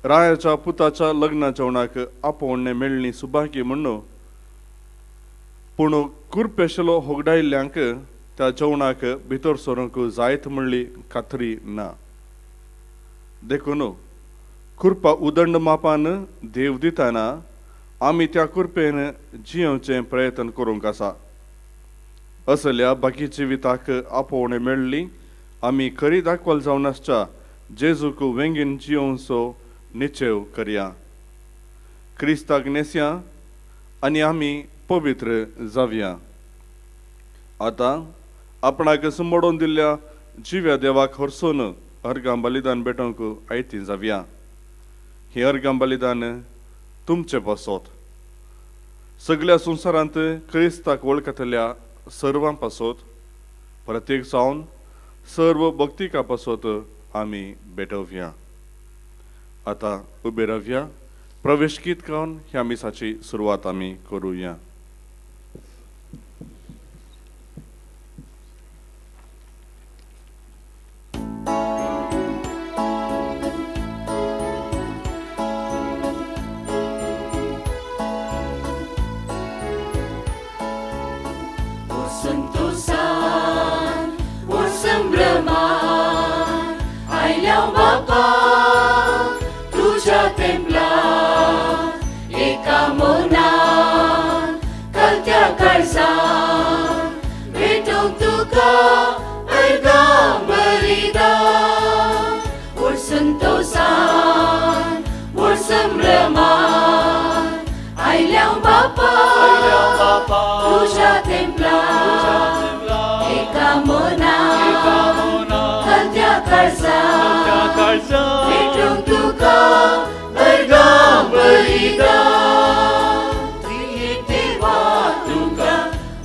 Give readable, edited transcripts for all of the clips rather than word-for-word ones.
रायाच्या पुताच्या लग्ना जेवणाक आपोवणें मेळ्ळी सुबाकी म्हणून, पूण कुरपेशलो होगडायल्ल्यांक त्या जेवणाक भितर सरूंक जायत म्हणली खात्री ना. देखून कुरपा उदंड मापान देव दिताना आमी त्या कुरपेन जियेवचें प्रयत्न करूंक आसा. असल्या बाकी जिविताक आपोवणें मेळ्ळी आमी खरी दाखवल जावन आसच्या जेजूक वेंगीन जियोवचो निश्चेव करया. क्रिस्ताक न्हेसया आनी आमी पवित्र जावया. आतां आपणाक सुमोडून दिल्ल्या जिव्या देवाक हरसून अर्गां बलिदान भेटोवंक आयती जावया. हें अर्गां बलिदान तुमचें पासत, सगल्या संवसारांत क्रिस्ताक वळखतल्या सर्वां पासत, प्रत्येक जावन सर्व भक्तिका पासत आमी भेटोवया. आतां उबे रावया, प्रवेश गीत गावन ह्या मिसाची सुरवात आमी करुया. तुझ्या तेंपला एका मना कलत्या काळजा भेटूंक तुका अर्गां बलिदान. त्रियेक देवा तुका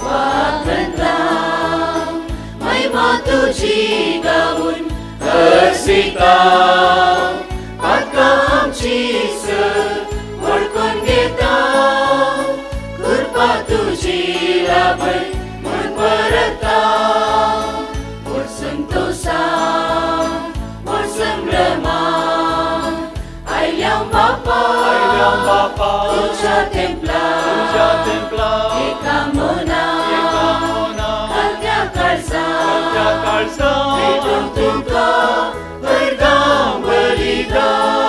वाखणता, महिमा तुजी गावन हर्षिता. पातकां आमची वळखून घेता, कृपा तुजी लाभय म्हूण परता. व्हड संतोसान व्हड संभ्रमान आयल्या बापा तुज्या तेंपला एका मना कलत्या काळजा भेटूंक तुका अर्गां बलिदान.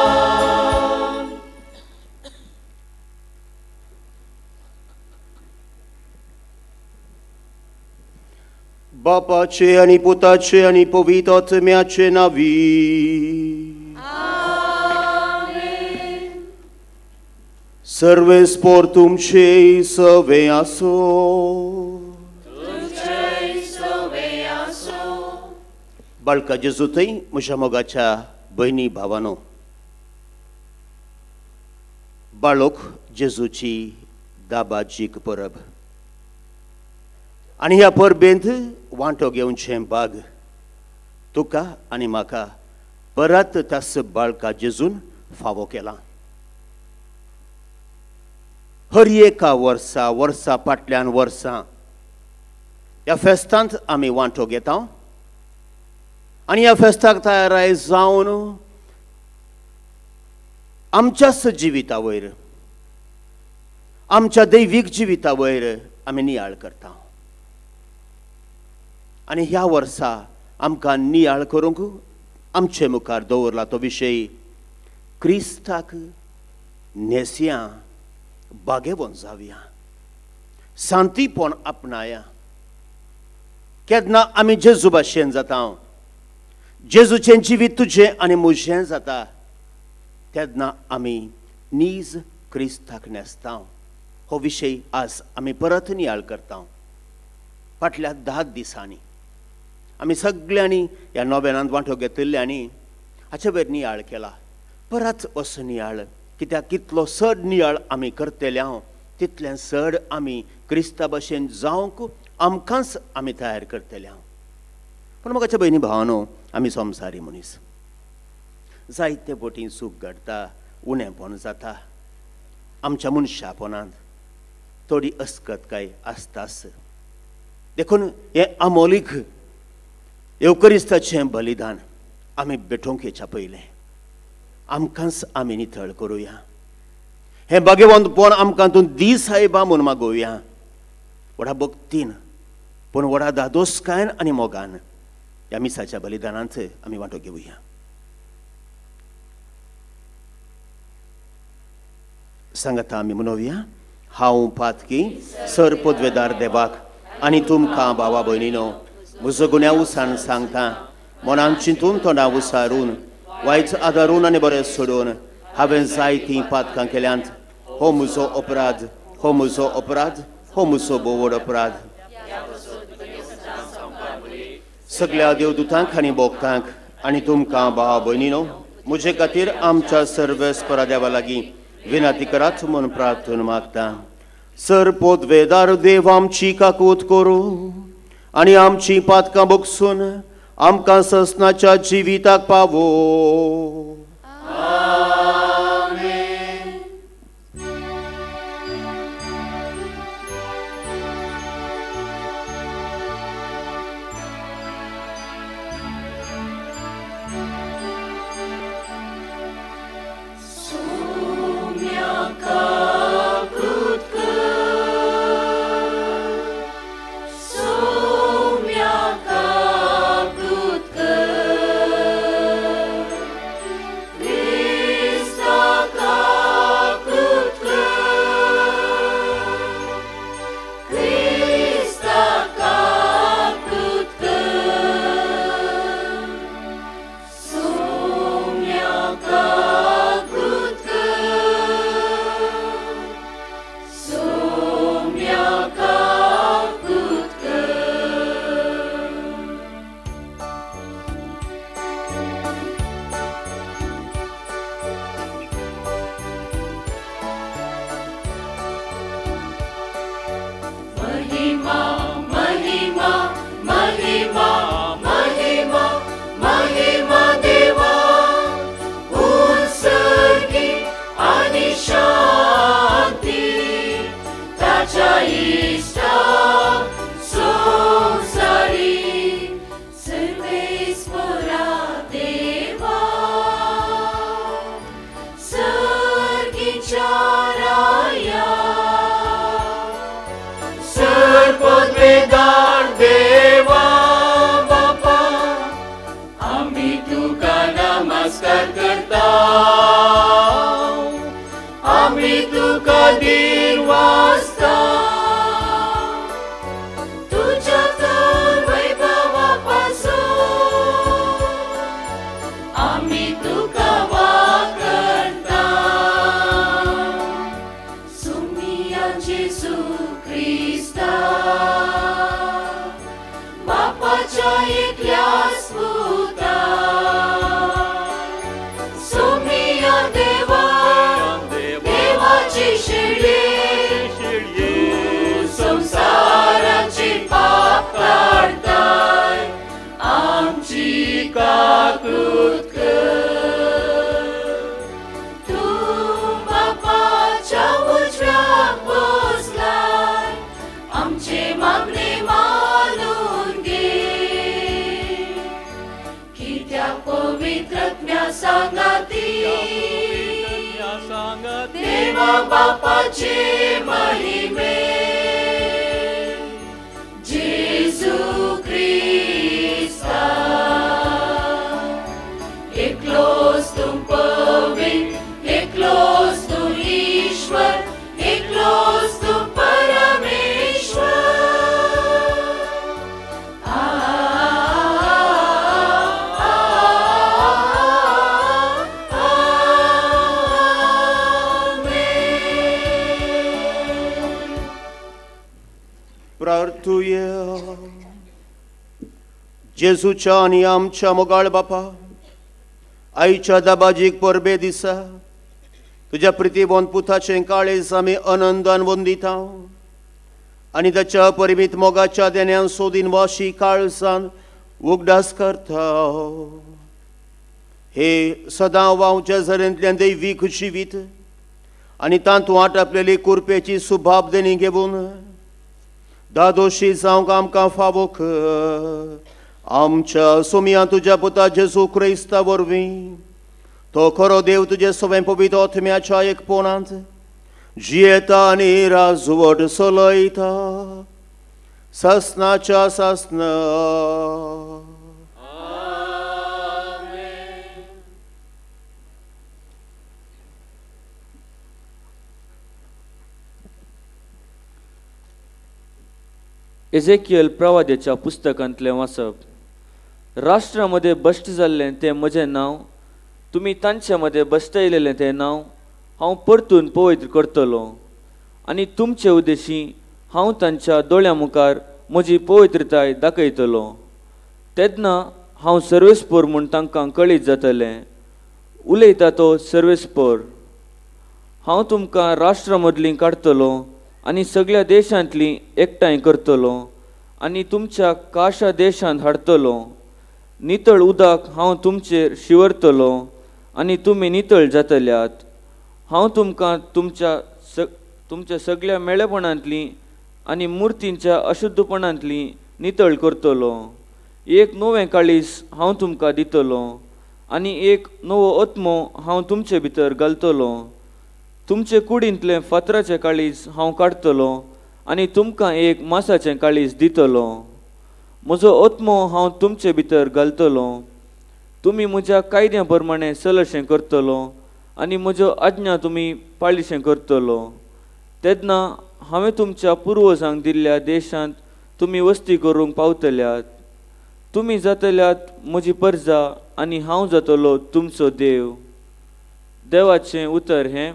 बापाचे आनी पुताचे आनी पवित्र आत्म्याचे नांवी. आमेन. सर्वेस्पोर तुमचे सवे आसो. तुमचे सवे आसो. बाळका जेजू थंय म्हज्या मोगाच्या भयणी भावानो, बाळोक जेजूची दाबाजीक परब आनी ह्या परबेंत वांटो घेवचें भाग तुका आनी म्हाका परत त्यास बाळका जेजून फावो केला. हर एका वर्सा वर्सा फाटल्यान वर्सां ह्या फेस्तांत आमी वांटो घेता आनी ह्या फेस्ताक तयाराय जावन आमच्याच जिविता वयर, आमच्या दैवीक जिविता वयर आमी नियाळ करता. आनी ह्या वर्सा आमकां नियाळ करूंक आमचे मुखार दवरला तो विशय क्रिस्ताक न्हेसया, बागेवन जावया, शांतीपण आपणाया. केन्ना आमी जेजू भाशेन जाता, जेजूचें जिवीत तुजें आनी म्हजें जाता, तेन्ना आमी नीज क्रिस्ताक न्हेसता. हो विशय आज आमी परत नियाळ करता. फाटल्या 10 दिसांनी आमी सगळ्यांनी ह्या नोवेनांत वांटो घेतिल्ल्यांनी हाचे वयर नियाळ केला. परत असो नियाळ कित्याक कितलो चड नियाळ आमी करतले हांव तितलें चड आमी क्रिस्ता भशेन जावंक आमकांच आमी तयार करतले हांव. पूण म्हाका भयणी भावानो, आमी संवसारी मनीस, जायते बोटी चूक घडटा, उणेपण जाता, आमच्या मनशापणांत थोडी अस्कतकाय आसताच. देखून हें आमोलीक येवकरिस्ताचें बलिदान आमी भेटोवंक येच्या पयलें आमकांच आमी नितळ करुया. हें भाग्यवंतपण आमकां तूं दी सायबा म्हूण मागोवया, व्हडा भक्तीन पूण व्हडा धादोसकायन आनी मोगान ह्या मिसाच्या बलिदानांत आमी वांटो घेवया. सांगाता आमी म्हणोवया, हांव पातकी सर पदवेदार देवाक आनी तुमकां भावा भयणीनो म्हजो गुन्यांव उसान सांगता, मनान चिंतून तोंडा उसारून वायट आदारून आनी बरें सोडून हांवें जायतीं पातकां केल्यांत. हो म्हजो अपराध, हो म्हजो अपराध, हो म्हजो भोव अपराध. सगळ्या देवदूतांक आनी भोक्तांक आनी तुमकां भावा भयणीनो म्हजे खातीर आमच्या सर्वेस्परा देवा लागीं विनंती करात म्हूण प्रार्थना मागता. सर पोदवेदार देव आमची काकूत करूं आनी आमची पातकां बगसून आमकां ससनाच्या जिविताक पावो. जेजूच्या आनी आमच्या मोगाळ बापा, आईच्या दाबाजीक परबे दिसा तुज्या प्रितीवंत पुताचें काळीज आमी आनंदान वंदिता आनी ताच्या परिमीत मोगाच्या देण्यान सोदीन वाशी काळजान उगडास करता. हे सदां वावच्या झरेंतल्यान दैवीक जिवीत आनी तातूंत आटापलेली कुरपेची सुभाव देणी घेवन दादोशी जावंक आमकां फावो कर. आमच्या सोमया तुज्या पुता जेजू क्रिस्ता वरवीं तो खरो देव तुजे सवें पवित्र आत्म्याच्या एकपणांत जियेता आनी राजवट चलयता सासनाच्या सासना. एजेकियल प्रवाद्याच्या पुस्तकांतलें वाचप. राष्ट्रा मदें भश्ट जाल्लें तें म्हजें नांव, तुमी तांचे मदें भश्टयलेलें तें नांव हांव परतून पवित्र करतलो आनी तुमचे उद्देशी हांव तांच्या दोळ्यां मुखार म्हजी पवित्रताय दाखयतलो. तेन्ना हांव सर्वेस्पोर म्हूण तांकां कळीत जातलें. उलयता तो सर्वेस्पोर. हांव तुमकां राष्ट्रा मदलीं काडटलो आनी सगळ्या देशांतलीं एकठांय करतलो आनी तुमच्या काशा देशांत हाडटलो. नितळ उदक हांव तुमचेर शिंवरतलो आनी तुमी नितळ जातल्यात. हांव तुमकां तुमच्या सगळ्या मेळेपणांतलीं आनी मुर्तींच्या अशुद्धपणांतलीं नितळ करतलो. एक नवें काळीज हांव तुमकां दितलो आनी एक नवो आत्मो हांव तुमचे भितर घालतलो. तुमचे कुडींतलें फातराचें काळीज हांव काडटलो आनी तुमकां एक मासाचें काळीज दितलो. म्हजो आत्मो हांव तुमचे भितर घालतलो. तुमी म्हज्या कायद्या प्रमाणें चलशें करतलो आनी म्हज्यो आज्ञा तुमी पाळिशें करतलो. तेन्ना हांवें तुमच्या पुर्वजांक दिल्ल्या देशांत तुमी वस्ती करूंक पावतल्यात. तुमी जातल्यात म्हजी परजा आनी हांव जातलो तुमचो देव. देवाचें उतर हें.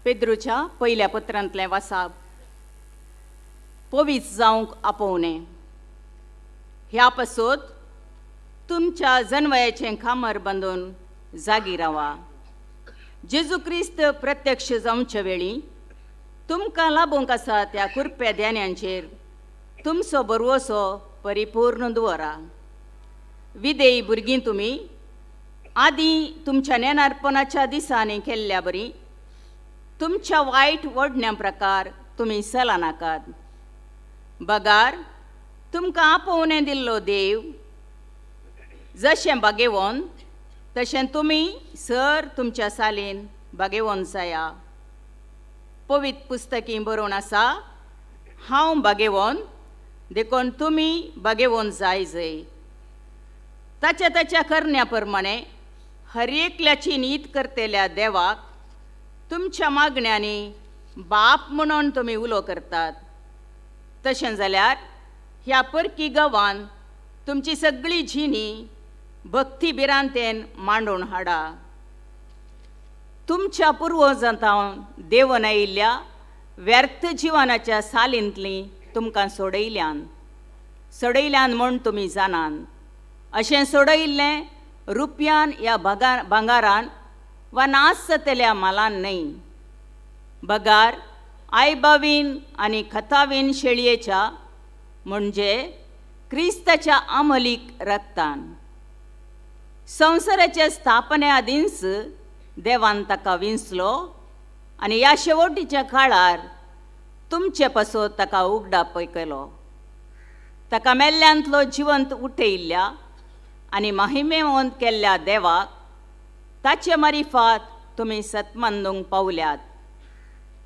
पेद्रूच्या पयल्या पत्रांतलें वासाप. पवीत जावंक आपोवणें. ह्या पासत तुमच्या जनवयाचें खामर बांदून जागी रावा. जेजू क्रिस्त प्रत्यक्ष जावचे वेळी तुमकां लाबूंक आसा त्या कुरप्या ध्यान्यांचेर तुमचो भरवसो परिपूर्ण दवरा. विदेयी भुरगीं तुमी आदीं तुमच्या नेणारपणाच्या दिसांनी केल्ल्या बरी तुमच्या वायट वडण्या प्रकार तुमी चलनाकात. बगार तुमकां आपोवणें दिल्लो देव जशें बागेवन तशें तुमी सर तुमच्या सालीन बागेवन जाया. पवित्र पुस्तकी बरोवन आसा, हांव बागेवन देखून तुमी बागेवन जाय जय. ताच्या ताच्या करण्या प्रमाणे हर एकल्याची नीत करतल्या देवाक तुमच्या मागण्यांनी बाप म्हणून तुमी उलो करतात. तशें जाल्यार ह्या परकी गांवान तुमची सगळी जिणी भक्ती भिरांतेन मांडून हाडा. तुमच्या पुर्वजांतावन देवन आयिल्ल्या व्यर्थ जिवनाच्या सालींतली तुमकां सोडयल्यान सोडयल्यान म्हूण तुमी जाणान. अशें सोडयिल्लें रुपयान या भांगारान वा नास जातल्या मालान न्हय, बगार आयबावीन आनी खतावीन शेळयेच्या म्हणजे क्रिस्ताच्या आमलीक रक्तान. संवसाराच्या स्थापने आदींच देवान ताका विंचलो आनी ह्या शेवटीच्या काळार तुमचे पासत ताका उगडाप केलो. ताका मेल्ल्यांतलो जिवंत उठयिल्ल्या आनी महिमेवंत केल्ल्या देवाक ताचे मारिफात तुमी सतमानूंक पावल्यात.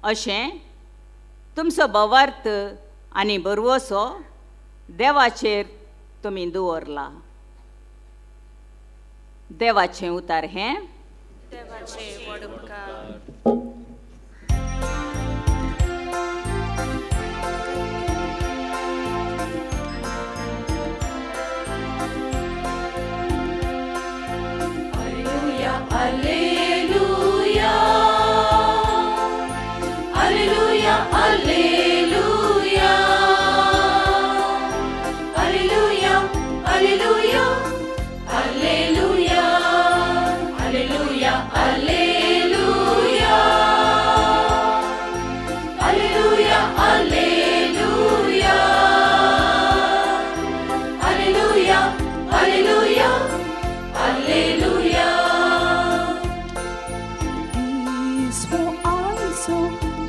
अशें तुमचो भावार्थ आनी भरवसो देवाचेर तुमी दवरला. देवाचें उतार हें. देवाचें व्हड उपकार. Alleluia, Alleluia, Alleluia, Alleluia, Alleluia, Alleluia, Alleluia, Alleluia, Alleluia, Alleluia, Alleluia, Alleluia, Alleluia.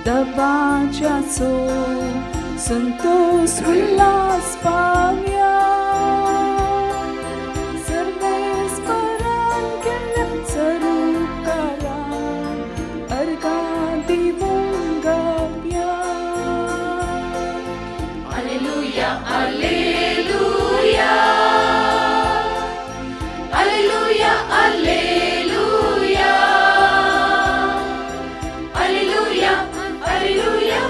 दबाच्याचो Santosh Ulhas पावया, सर्वेस्परान केल्ल्या सरुपकारान अर्गां दिवंक गावया. Alleluia, Alleluia, Alleluia, Alleluia, Alleluia, Alleluia,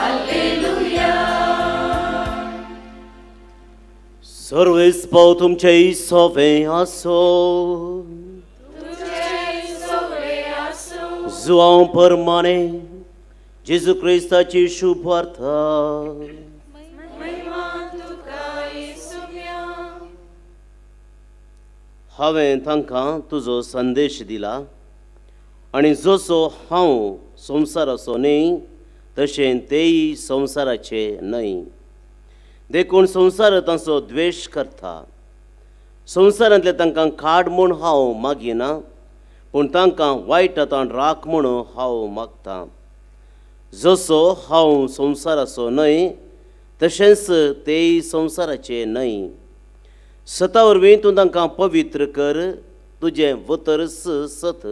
Alleluia. सर्वेस्पाव तुमचे सोवे आसो, जुआंव परमाने जेजू क्रिस्ताची शुभ वार्ता. हांवें तांकां तुजो संदेश दिला आनी जसो हांव संवसाराचो न्हय तशें तेय संवसाराचे न्हय, देखून संवसार तांचो द्वेश करता. संवसारांतले तांकां काड म्हूण हांव मागिना, पूण तांकां वायट आतां राख म्हूण हांव मागता. जसो हांव संवसाराचो न्हय तशेंच तेय संवसाराचे न्हय. सता वरवीं तूं तांकां पवित्र कर, तुजें वतरच सत.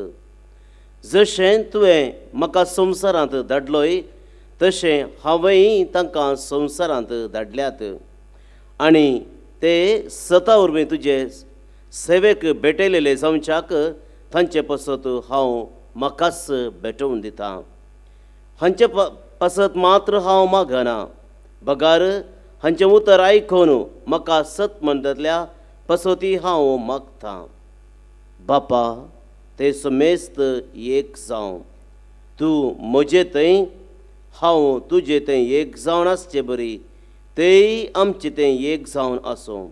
जशें तुवें म्हाका संवसारांत धाडलोय तशें हांवेंय तांकां संवसारांत धाडल्यात, आनी ते सता वरवीं तुजे सेवेक भेटयलेले जावच्याक तांचे पासत हांव म्हाकाच भेटोवन दितां. हांचे पासत मात्र हांव मागना, बगार हांचें उतर आयकून म्हाका सत म्हणटल्या पासती हांव मागतां. बापा, ते समेस्त एक जावं, तूं म्हजे थंय हांव तुजे थंय एक जावन आसचे बरी तेय आमचे थंय एक जावन आसूं.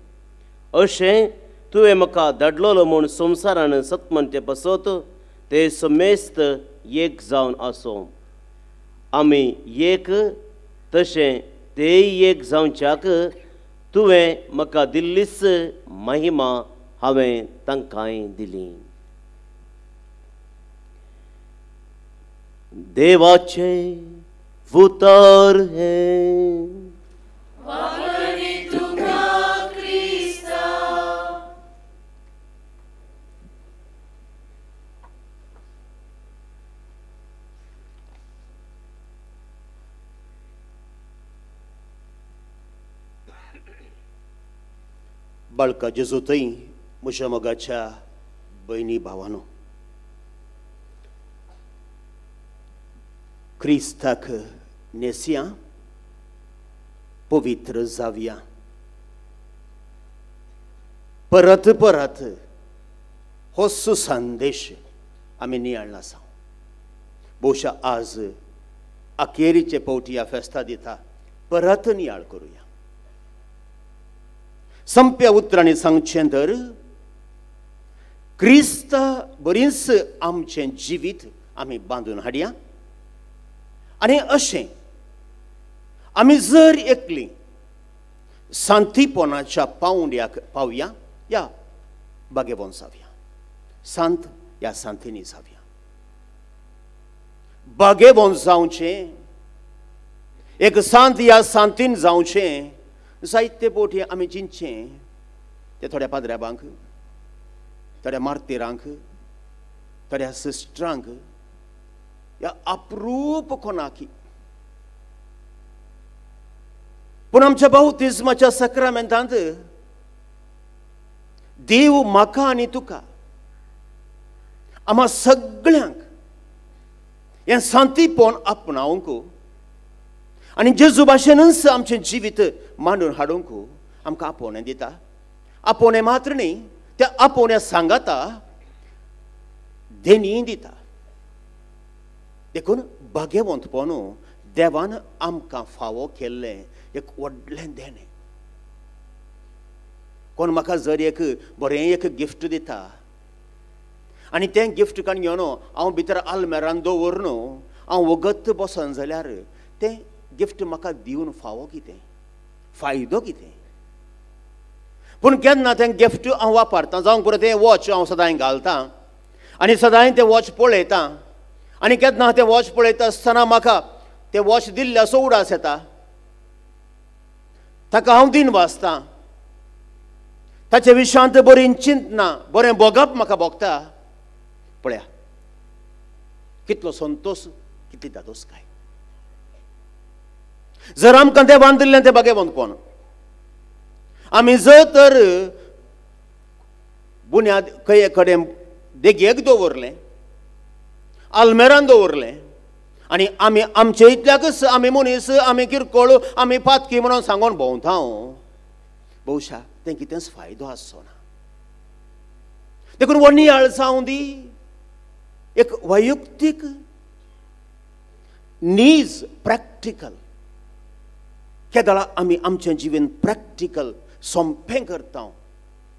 अशें तुवें म्हाका धाडलोलो म्हूण संवसारान सत म्हणचे पासत ते समेस्त एक जावन आसूं. आमी एक तशें तेय एक जावच्याक तुवें म्हाका दिल्लीच महिमा हांवें तांकांय दिली. देवाचें उतर हें. बाळका जेजू थंय म्हज्या मोगाच्या भयणी भावानो, क्रिस्ताक न्हेसया, पवित्र जावया, परत परत हो सुसंदेश आमी नियाळला आसा। बहुशा आज अखेरीचे पावटी ह्या फेस्ता दिता, परत नियाळ करुया। संप्या उतरांनी सांगचें तर क्रिस्ता बरीच आमचें जिवीत आमी बांदून हाडया आनी अशें आमी जर एकली शांतीपणाच्या पावंड्याक पावया या बागेवन जावया, शांत या शांतीनी जावया। बागेवन जावचें, एक शांत या शांतीन जावचें जायते पोटी आमी चिंतचें ते थोड्या पाद्र्याबांक, थोड्या मार्तिरांक, थोड्या सिस्टरांक या अप्रूप कोणाकी। पूण आमच्या बाउतिज्माच्या सक्रामेंतांत देव म्हाका आनी तुका आम्हा सगळ्यांक हें शांतीपण आपणावंक आनी जेजू भाशेनूच आमचें जिवीत मांडून हाडूंक आमकां आपोवणें दिता। आपोवणें मात्र न्ही, त्या आपोवण्या सांगाता देणीय दिता। देखून भाग्यवंतपण देवान आमकां फावो केल्लें एक व्हडलें देणें। कोण म्हाका जर एक बरें एक गिफ्ट दिता आनी तें गिफ्ट काडून घेवन हांव भितर आलमेरान दवरन हांव वगत बसन जाल्यार तें गिफ्ट म्हाका दिवन फावो कितें, फायदो कितें? पूण केन्ना तें गिफ्ट हांव वापरता, जावं पुरो तें वॉच हांव सदांय घालतां आनी सदांय तें वॉच पळयतां आनी केन्ना तें वॉच पळयता आसतना म्हाका तें वॉच दिल्लें असो उडास येता, ताका हांव दिन वाचतां, ताचे विशांत बरी चिंतना बरें भोगप म्हाका भोगता। पळया कितलो संतोश, कितली दादोसकाय। जर आमकां देवान दिल्लें तें भाग्यवंतपण आमी जर तर बुन्याद खंय कडेन देगेक दवरलें, आलमेरान दवरलें आनी आमी आमचे इतल्याकच आमी मनीस, आमी किरकोळ, आमी पातकी म्हणून सांगून भोंवता, बहुशा तें कितेंच फायदो आसचो ना। देखून हो नियाळ जावं दी एक वैयक्तीक नीज प्रॅक्टिकल। केदळा आमी आमचें जिवीत प्रॅक्टिकल सोंपें करता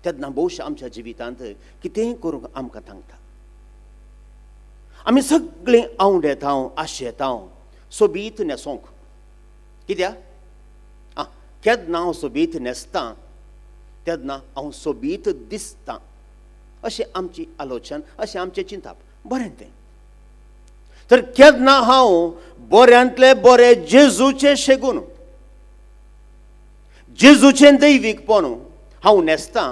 तेन्ना बहुशा आमच्या जिवितांत कितेंय करूंक आमकां थांगता। आमी सगळीं आंवडेता, आशेता सोबीत न्हेसोंक। कित्याक? आं, केन्ना हांव सोबीत न्हेसता तेन्ना हांव सोबीत दिसता, अशें आमची आलोचन, अशें आमचें चिंताप। बरें तें तर केन्ना हांव बऱ्यांतले बरें जेजूचें शेगून, जेजूचें दैवीकपण हांव न्हेसता,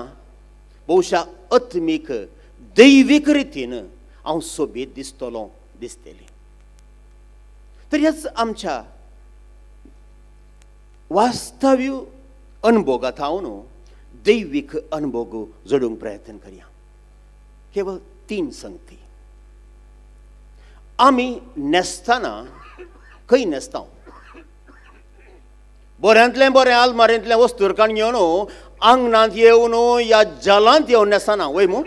बहुशा आत्मीक दैवीक रितीन हांव सोबीत दिसतलो, दिसतली। तर ह्याच आमच्या वास्तव्य अनुभोगांत हांव दैवीक अनुभोग जोडूंक प्रयत्न करया। केवळ तीन संगती। आमी न्हेसतना खंय न्हेसता? बऱ्यांतलें बरें आलमारींतलें वस्तूर काडून घेवन आंगणांत येवन या जालांत येवन न्हेसना वय मू?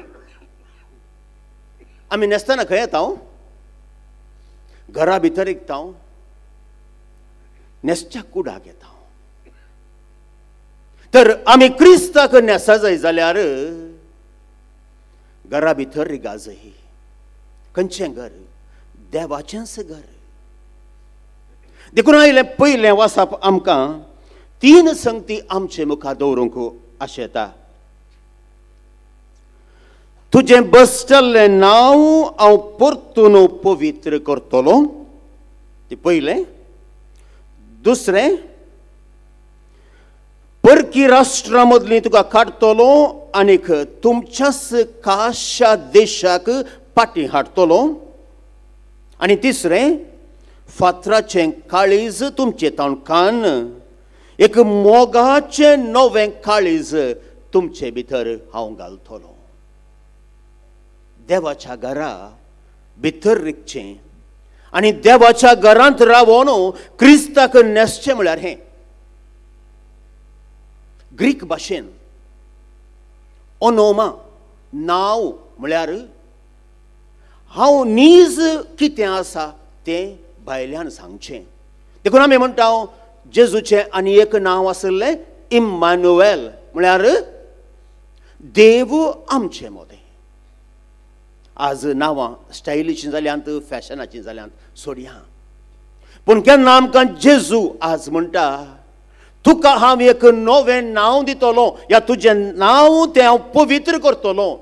आमी न्हेसतना खंय येता? घरा भितर येता, न्हेसच्या कुडाक येता। तर आमी क्रिस्ताक न्हेसा जाय जाल्यार घरा भितर रिगा जाय। खंयचें घर? देवाचेंच घर। देखून आयलें पयलें वाचप आमकां तीन संगती आमचे मुखार दवरूंक आशेता। तुजें बसतलें नांव हांव परतून पवित्र करतलो, तें पयलें। दुसरें, परकी राष्ट्रां मदलीं तुका काडटलो आनीक तुमच्याच खाशा देशाक फाटीं हाडटलो। आनी तिसरें, फातराचें काळीज तुमचें ताणकान एक मोगाचें नवें काळीज तुमचे भितर हांव घालतलो. देवाच्या घरा भितर रिगचें आनी देवाच्या घरांत रावन क्रिस्ताक न्हेसचें म्हळ्यार हें ग्रीक भाशेन ओनोमा नांव म्हळ्यार हांव नीज कितें आसा तें भायल्यान सांगचें. देखून आमी म्हणटा जेजूचें आनी एक नांव आशिल्लें इम्मानुएल म्हळ्यार देव आमचे मदें. आज नांवां स्टायलीचीं जाल्यांत, फॅशनाचीं जाल्यांत, सोडया. पूण केन्ना आमकां जेजू आज म्हणटा तुका हांव एक नवें नांव दितलो, या तुजें नांव तें हांव पवित्र करतलो,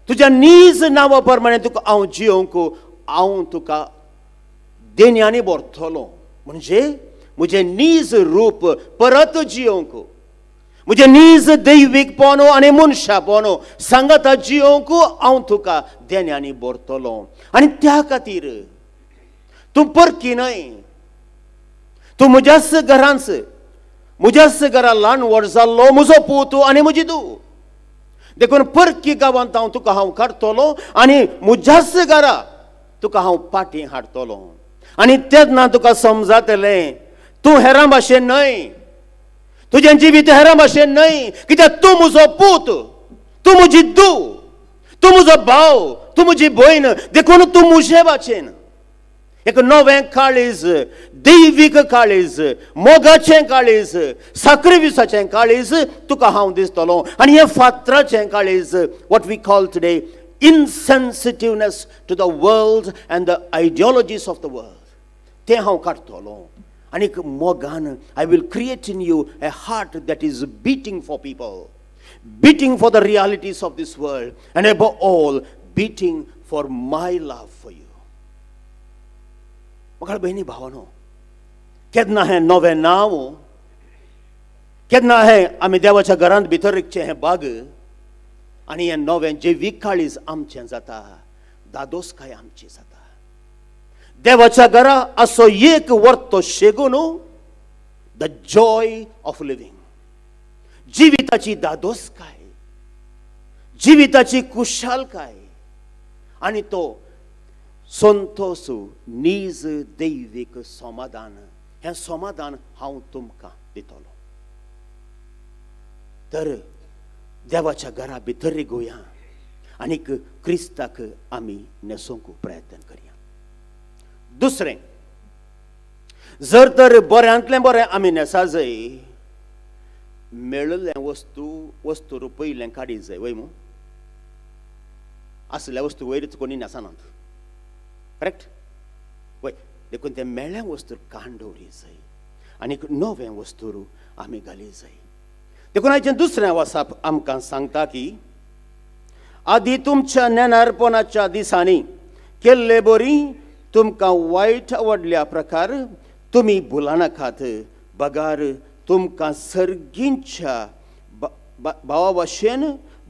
तुज्या नीज नांवा प्रमाणे तुका हांव जियोंक हांव तुका देण्यांनी भरतलो. म्हणजे म्हजें नीज रूप परत जियोंक, म्हजें नीज दैवीकपण आनी मनशापण सांगाता जियोंक हांव तुका देण्यांनी भरतलो. आनी त्या खातीर तूं परकी न्हय, तूं म्हज्याच घरांच, म्हज्याच घरा ल्हान व्हड जाल्लो म्हजो पूत आनी म्हजी धूव. देखून परकी गांवांत हांव तुका हांव काडटलो आनी म्हज्याच घरा तुका हांव पाटी हाडटलो. आनी तेन्ना तुका समजातलें तूं हेरां भाशेन न्हय, तुजें जिवीत हेरां भाशेन न्हय, कित्याक तूं म्हजो पूत, तूं म्हजी धूव, तूं म्हजो भाव, तूं म्हजी भयण. देखून तूं म्हजे भाशेन एक नवें काळीज, दैवीक काळीज, मोगाचें काळीज, साक्रिफिसाचें काळीज तुका हांव दिसतलो. आनी हें फातराचें काळीज, what we call today insensitiveness to the world and the ideologies of the world, तें हांव काडटलो. आनी मोगान I will create in you a heart that is beating for people, beating for the realities of this world, and above all beating for my love for you. म्हाका भयणी भावानो, केन्ना हें नवें नांव, केन्ना हें आमी देवाच्या घरांत भितर रिगचें हें बाग आनी हें नवें जैवीक काळीज आमचें जाता, दादोसकाय आमची जाता. देवाच्या घरा असो एक वर्तो शेगून the Joy of living, जिविताची दादोसकाय, जिविताची कुशालकाय आनी तो संतोष, नीज दैवीक समाधान, हें समाधान हांव तुमकां दितलो. तर देवाच्या घरा भितर रिगोया आनीक क्रिस्ताक आमी न्हेसोवंक प्रयत्न करया. दुसरें, जर तर बऱ्यांतलें बरें आमी न्हेसा जाय, मेळिल्लें वस्तू वस्तू पयलें काडी जाय वय मू, आसल्या वस्तू वयरच कोणी न्हेसनात, करेक्ट वय. देखून तें मेळ्ळें वस्तू काण दवरी जाय आनी नवें वस्तू आमी घाली जाय. देखून आयचें दुसरें वासाप आमकां सांगता की आदी तुमच्या नेणारपणाच्या दिसांनी केल्ले बरी तुमकां वायट आवडल्या प्रकार तुमी भुलानाकात, बगार तुमकां सर्गींच्या भावा भाशेन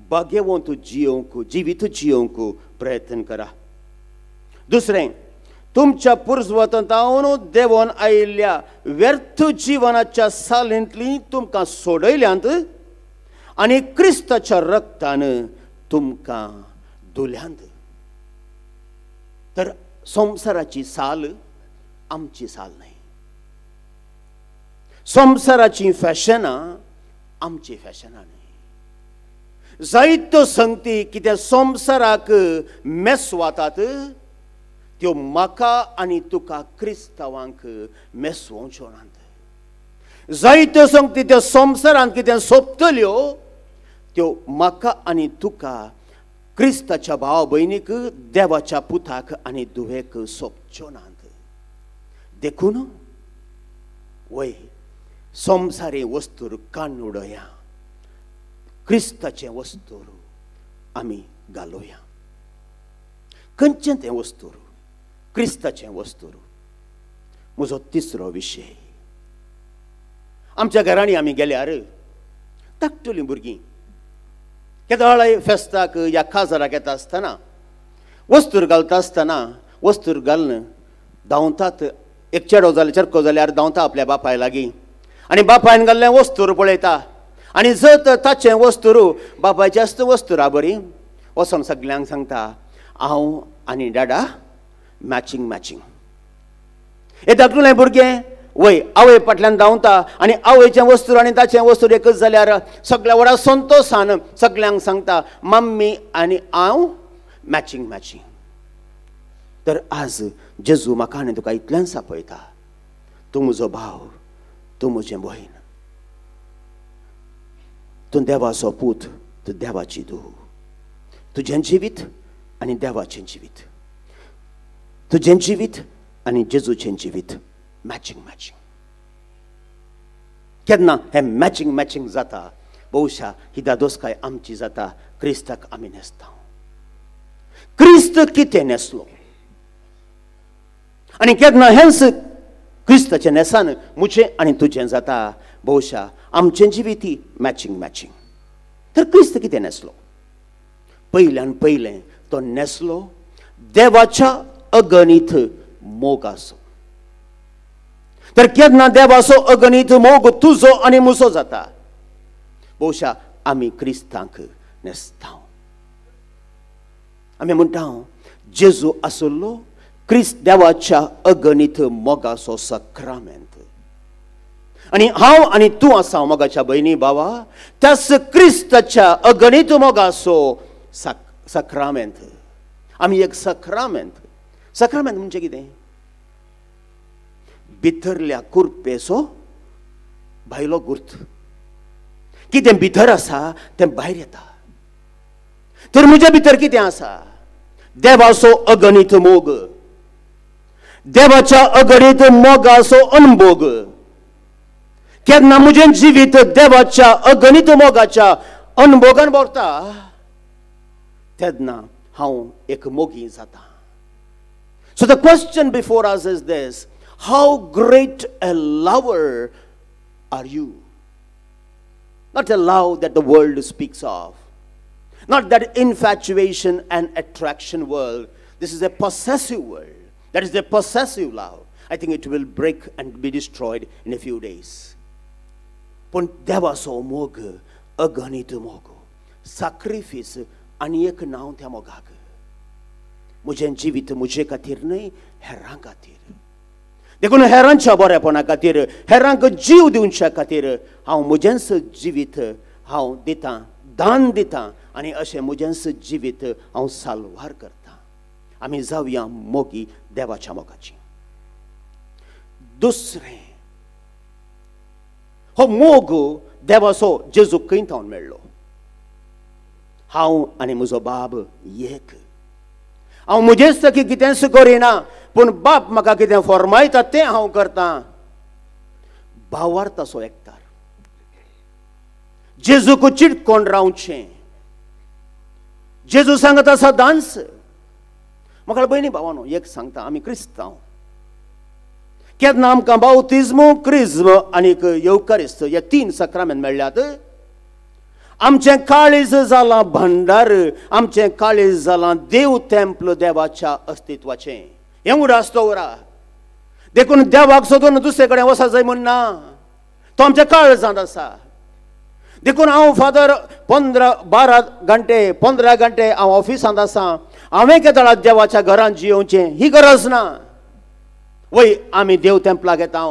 बागेवंत जियोवंक, जिवीत जियोवंक प्रयत्न करा. दुसरें, तुमच्या पुर्जवतांतावन देंवन आयिल्ल्या व्यर्थ जिवनाच्या सालींतली तुमकां सोडयल्यांत आनी क्रिस्ताच्या रक्तान तुमकां धुल्यांत. तर संवसाराची साल आमची साल न्हय, संवसाराची फॅशनां आमची फॅशनां न्हय. जायत्यो संगती कितें संवसाराक मेसवातात त्यो म्हाका आनी तुका क्रिस्तांवांक मेसवोवच्यो नात. जायत्यो संगती त्यो संवसारांत कितें सोंपतल्यो त्यो म्हाका आनी तुका क्रिस्ताच्या भाव भयणीक, देवाच्या पुताक आनी धुवेक सोंपच्यो नात. देखून वय संवसारी वस्तूर कान उडोया, क्रिस्ताचें वस्तूर आमी घालोया. खंयचें तें वस्तूर? क्रिस्ताचें वस्तूर. म्हजो तिसरो विशय, आमच्या घरांनी आमी गेल्यार धाकटुलीं भुरगीं केदोळाय फेस्ताक या काजाराक येता आसतना वस्तूर घालता आसतना वस्तूर घालून धांवतात. एक चेडो जाल्यार चरको जाल्यार धांवता आपल्या बापाय लागीं आनी बापायन घाल्लें वस्तूर पळयता. आनी जर तर ताचें वस्तूर बापायचें आसता वस्तूरा बरी वचोन सगल्यांक सांगता हांव आनी डाडा मॅचींग मॅचींग. हे धाकटुलें भुरगें वय आवय फाटल्यान धांवता आनी आवयचें वस्तूर आनी ताचें वस्तूर एकच जाल्यार सगळ्या व्हडा संतोशान सगल्यांक सांगता मम्मी आनी हांव मॅचींग मॅचींग. तर आज जेजू म्हाका आनी तुका इतल्यान आपयता, तूं म्हजो भाव, तूं म्हजें भयण, तूं देवाचो पूत, तूं देवाची धूव. तुजें जिवीत आनी देवाचें जिवीत, तुजें जिवीत आनी जेजूचें जिवीत मॅचींग मॅचींग. केन्ना हें मॅचींग मॅचींग जाता बहुशा ही दादोसकाय आमची जाता. क्रिस्ताक आमी न्हेसता. क्रिस्त कितें न्हेसलो आनी केन्ना हेंच क्रिस्ताचें न्हेसान म्हजें आनी तुजें जाता बहुशा आमचें जिवीत मॅचींग मॅचींग. तर क्रिस्त कितें न्हेसलो? पयल्यान पयलें तो न्हेसलो देवाच्या अगणीत मोगाचो. तर केन्ना देवाचो अगणीत मोग तुजो आनी म्हजो जाता बहुशा आमी क्रिस्तांक न्हेसता. आमी म्हणटा जेजू आसलो क्रिस्त देवाच्या अगणीत मोगाचो सक्रामेंत. आनी हांव आनी तूं आसा मोगाच्या भयणी बाबा त्याच क्रिस्ताच्या अगणीत मोगाचो सक्रामेंत. आमी एक सक्रामेंत. सक्रामेंत म्हणजे कितें? भितरल्या कुरपेचो भायलो गुर्त. कितें भितर आसा तें भायर येता. तर म्हज्या भितर कितें आसा? देवाचो अगणीत मोग, देवाच्या अगणीत मोगाचो अनभोग. केन्ना म्हजें जिवीत देवाच्या अगणीत मोगाच्या अनभोगान भरता तेन्ना हांव एक मोगी जाता. So the question before us is this, how great a lover are you? Not a love that the world speaks of, not that infatuation and attraction world. This is a possessive world. That is a possessive love. I think it will break and be destroyed in a few days. पूण देवाचो मोग अगणीत मोग, sacrifice आनी एक नांव त्या मोगाक. म्हजें जिवीत म्हजे खातीर न्हय, हेरां खातीर. देखून हेरांच्या बरेपणा खातीर, हेरांक जीव दिवच्या खातीर हांव म्हजेंच जिवीत हांव दितां, दान दितां आनी अशें म्हजेंच जिवीत हांव साल्वार करतां. आमी जावया मोगी देवाच्या मोगाची. दुसरें, हो मोग देवाचो जेजू खंय थावन मेळ्ळो? हांव आनी म्हजो बाब एक. हांव म्हजेच सखी कितेंच करिना पूण बाप म्हाका कितें फॉर्मायता तें हांव करतां. भावार्थाचो एकतार. जेजूक चिटकोन रावचें. जेजू सांगता सदांच. म्हाका भयणी भावानो एक सांगता, आमी क्रिस्तांव केन्ना आमकां बाउतिज्म, क्रिज्म आनीक येवकारिस्त हे तीन सक्रामेंत मेळ्ळ्यात. आमचें काळीज जालां भंडार, आमचें काळीज जालां देव तेंपल देवाच्या अस्तित्वाचें. हें उडास दवरा. देखून देवाक सोदून दुसरे कडेन वचत जाय म्हूण ना, तो आमच्या काळजांत आसा. देखून हांव फादर 15-12 घंटे 15 घंटे हांव ऑफिसांत आसा. हांवें केदळा देवाच्या घरांत जियोवचें ही गरज ना. वय आमी देव तेंपलाक येता,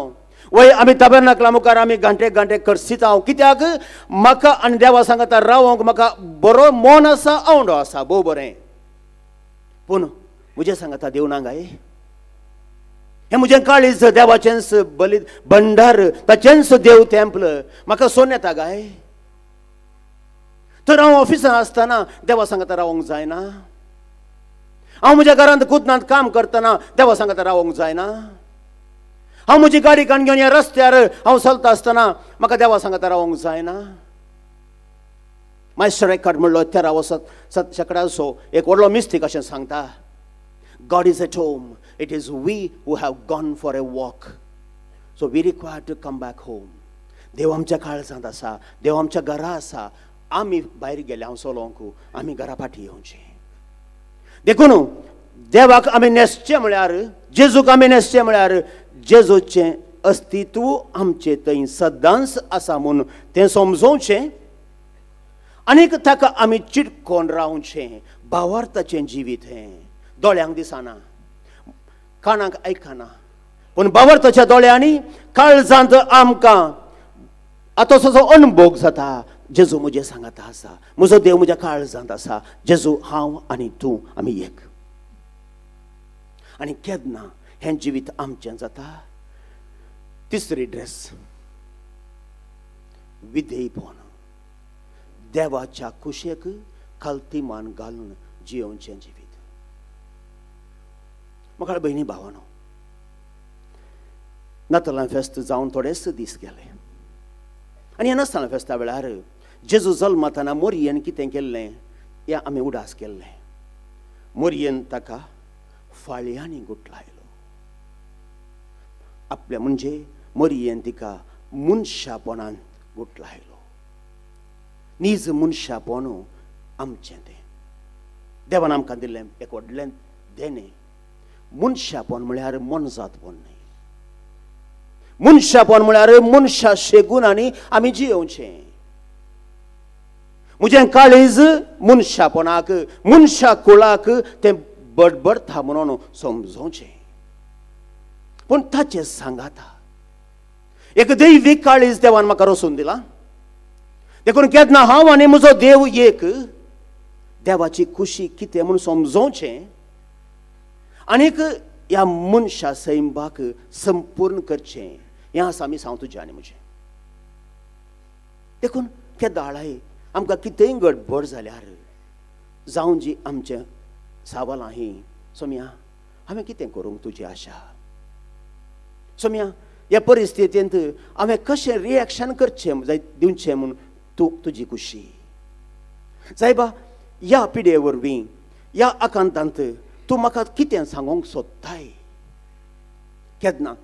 वय आमी ताबेरनाकला मुखार आमी घंटे घंटे करसिता. कित्याक? म्हाका आनी देवा सांगता रावोंक म्हाका बरो मन आसा, आवडो आसा, भोव बरें. पूण म्हजें सांगता देव ना गाय, हें म्हजें काळीज देवाचेंच बली भंडार, ताचेंच देव तेंपल, म्हाका सोन येता गाय. तर हांव ऑफिसांत आसतना देवा सांगता रावोंक जायना. हांव म्हज्या घरांत कुदनांत काम करतना देवा सांगता रावोंक जायना. हांव म्हजी गाडी काण घेवन ह्या रस्त्यार हांव चलता आसतना म्हाका देवा सांगता रावोंक जायना. मायस्टर रेकॉर्ड म्हणलो 13 शेंकड्याचो एक व्हडलो मिस्तीक अशें सांगता, God is at home, it is we who have gone for a walk, so we require to come back home. देव आमच्या काळजांत आसा, देव आमच्या घरा आसा. आमी भायर गेले हांव चलोवंक, आमी घरा फाटीं येवचें. देखून देवाक आमी न्हेसचें म्हळ्यार, जेजूक आमी न्हेसचें म्हळ्यार जेजूचें अस्तित्व आमचे थंय सदांच आसा म्हूण तें समजोवचें आनीक ताका आमी चिटकोन रावचें. भावार्थाचें जिवीत हें दोळ्यांक दिसना, कानाक आयकना, पूण भावार्थाच्या दोळ्यांनी काळजांत आमकां आतां तसो अणभोग जाता. जेजू म्हजें सांगाता आसा, म्हजो देव म्हज्या काळजांत आसा. जेजू हांव आनी तूं आमी एक. आनी केन्ना हें जिवीत आमचें जाता? तिसरी ड्रेस विधेयपण, देवाच्या कुशेक खालती मान घालून जियोवचें जिवीत. म्हाका भयणी भावानो, नातलां फेस्त जावन थोडेच दीस गेले आनी ह्या नातलां फेस्ता वेळार जेजू जल्मताना मोरयेन कितें केल्लें हें आमी उडास केल्लें. मोरयेन ताका फाळयांनी गुटलायलो आपल्या, म्हणजे मोरयेन तिका मनशापणान गुटलायलो. नीज मनशापण आमचें तें देवान आमकां दिल्लें एक व्हडलें देणें. मनशापण म्हळ्यार मनजातपण न्हय, मनशापण म्हळ्यार मनशा शेगून आनी आमी जियोवचें. म्हजें काळीज मनशापणाक मनशा कुळाक तें बडबडता म्हणून समजोवचें, पूण ताचें सांगाता एक दैवीक काळीज देवान म्हाका रचून दिलां. देखून केन्ना हांव आनी म्हजो देव एक, देवाची खुशी कितें म्हूण समजोवचें आनीक ह्या मनशा सैंबाक संपूर्ण करचें. हें आसा आमी सांग तुजें आनी म्हजें. देखून केदाळाय आमकां कितेंय गडबड जाल्यार जावं जी आमचें सावलां ही, सोम्या हांवें कितें करूंक तुजी आशा, सोम्या ह्या परिस्थितींत हांवें कशें रिएक्शन करचें दिवचें म्हूण तूं तुजी खुशी. सायबा ह्या पिडये वरवीं ह्या आकांतांत तूं म्हाका कितें सांगूंक सोदताय? केन्ना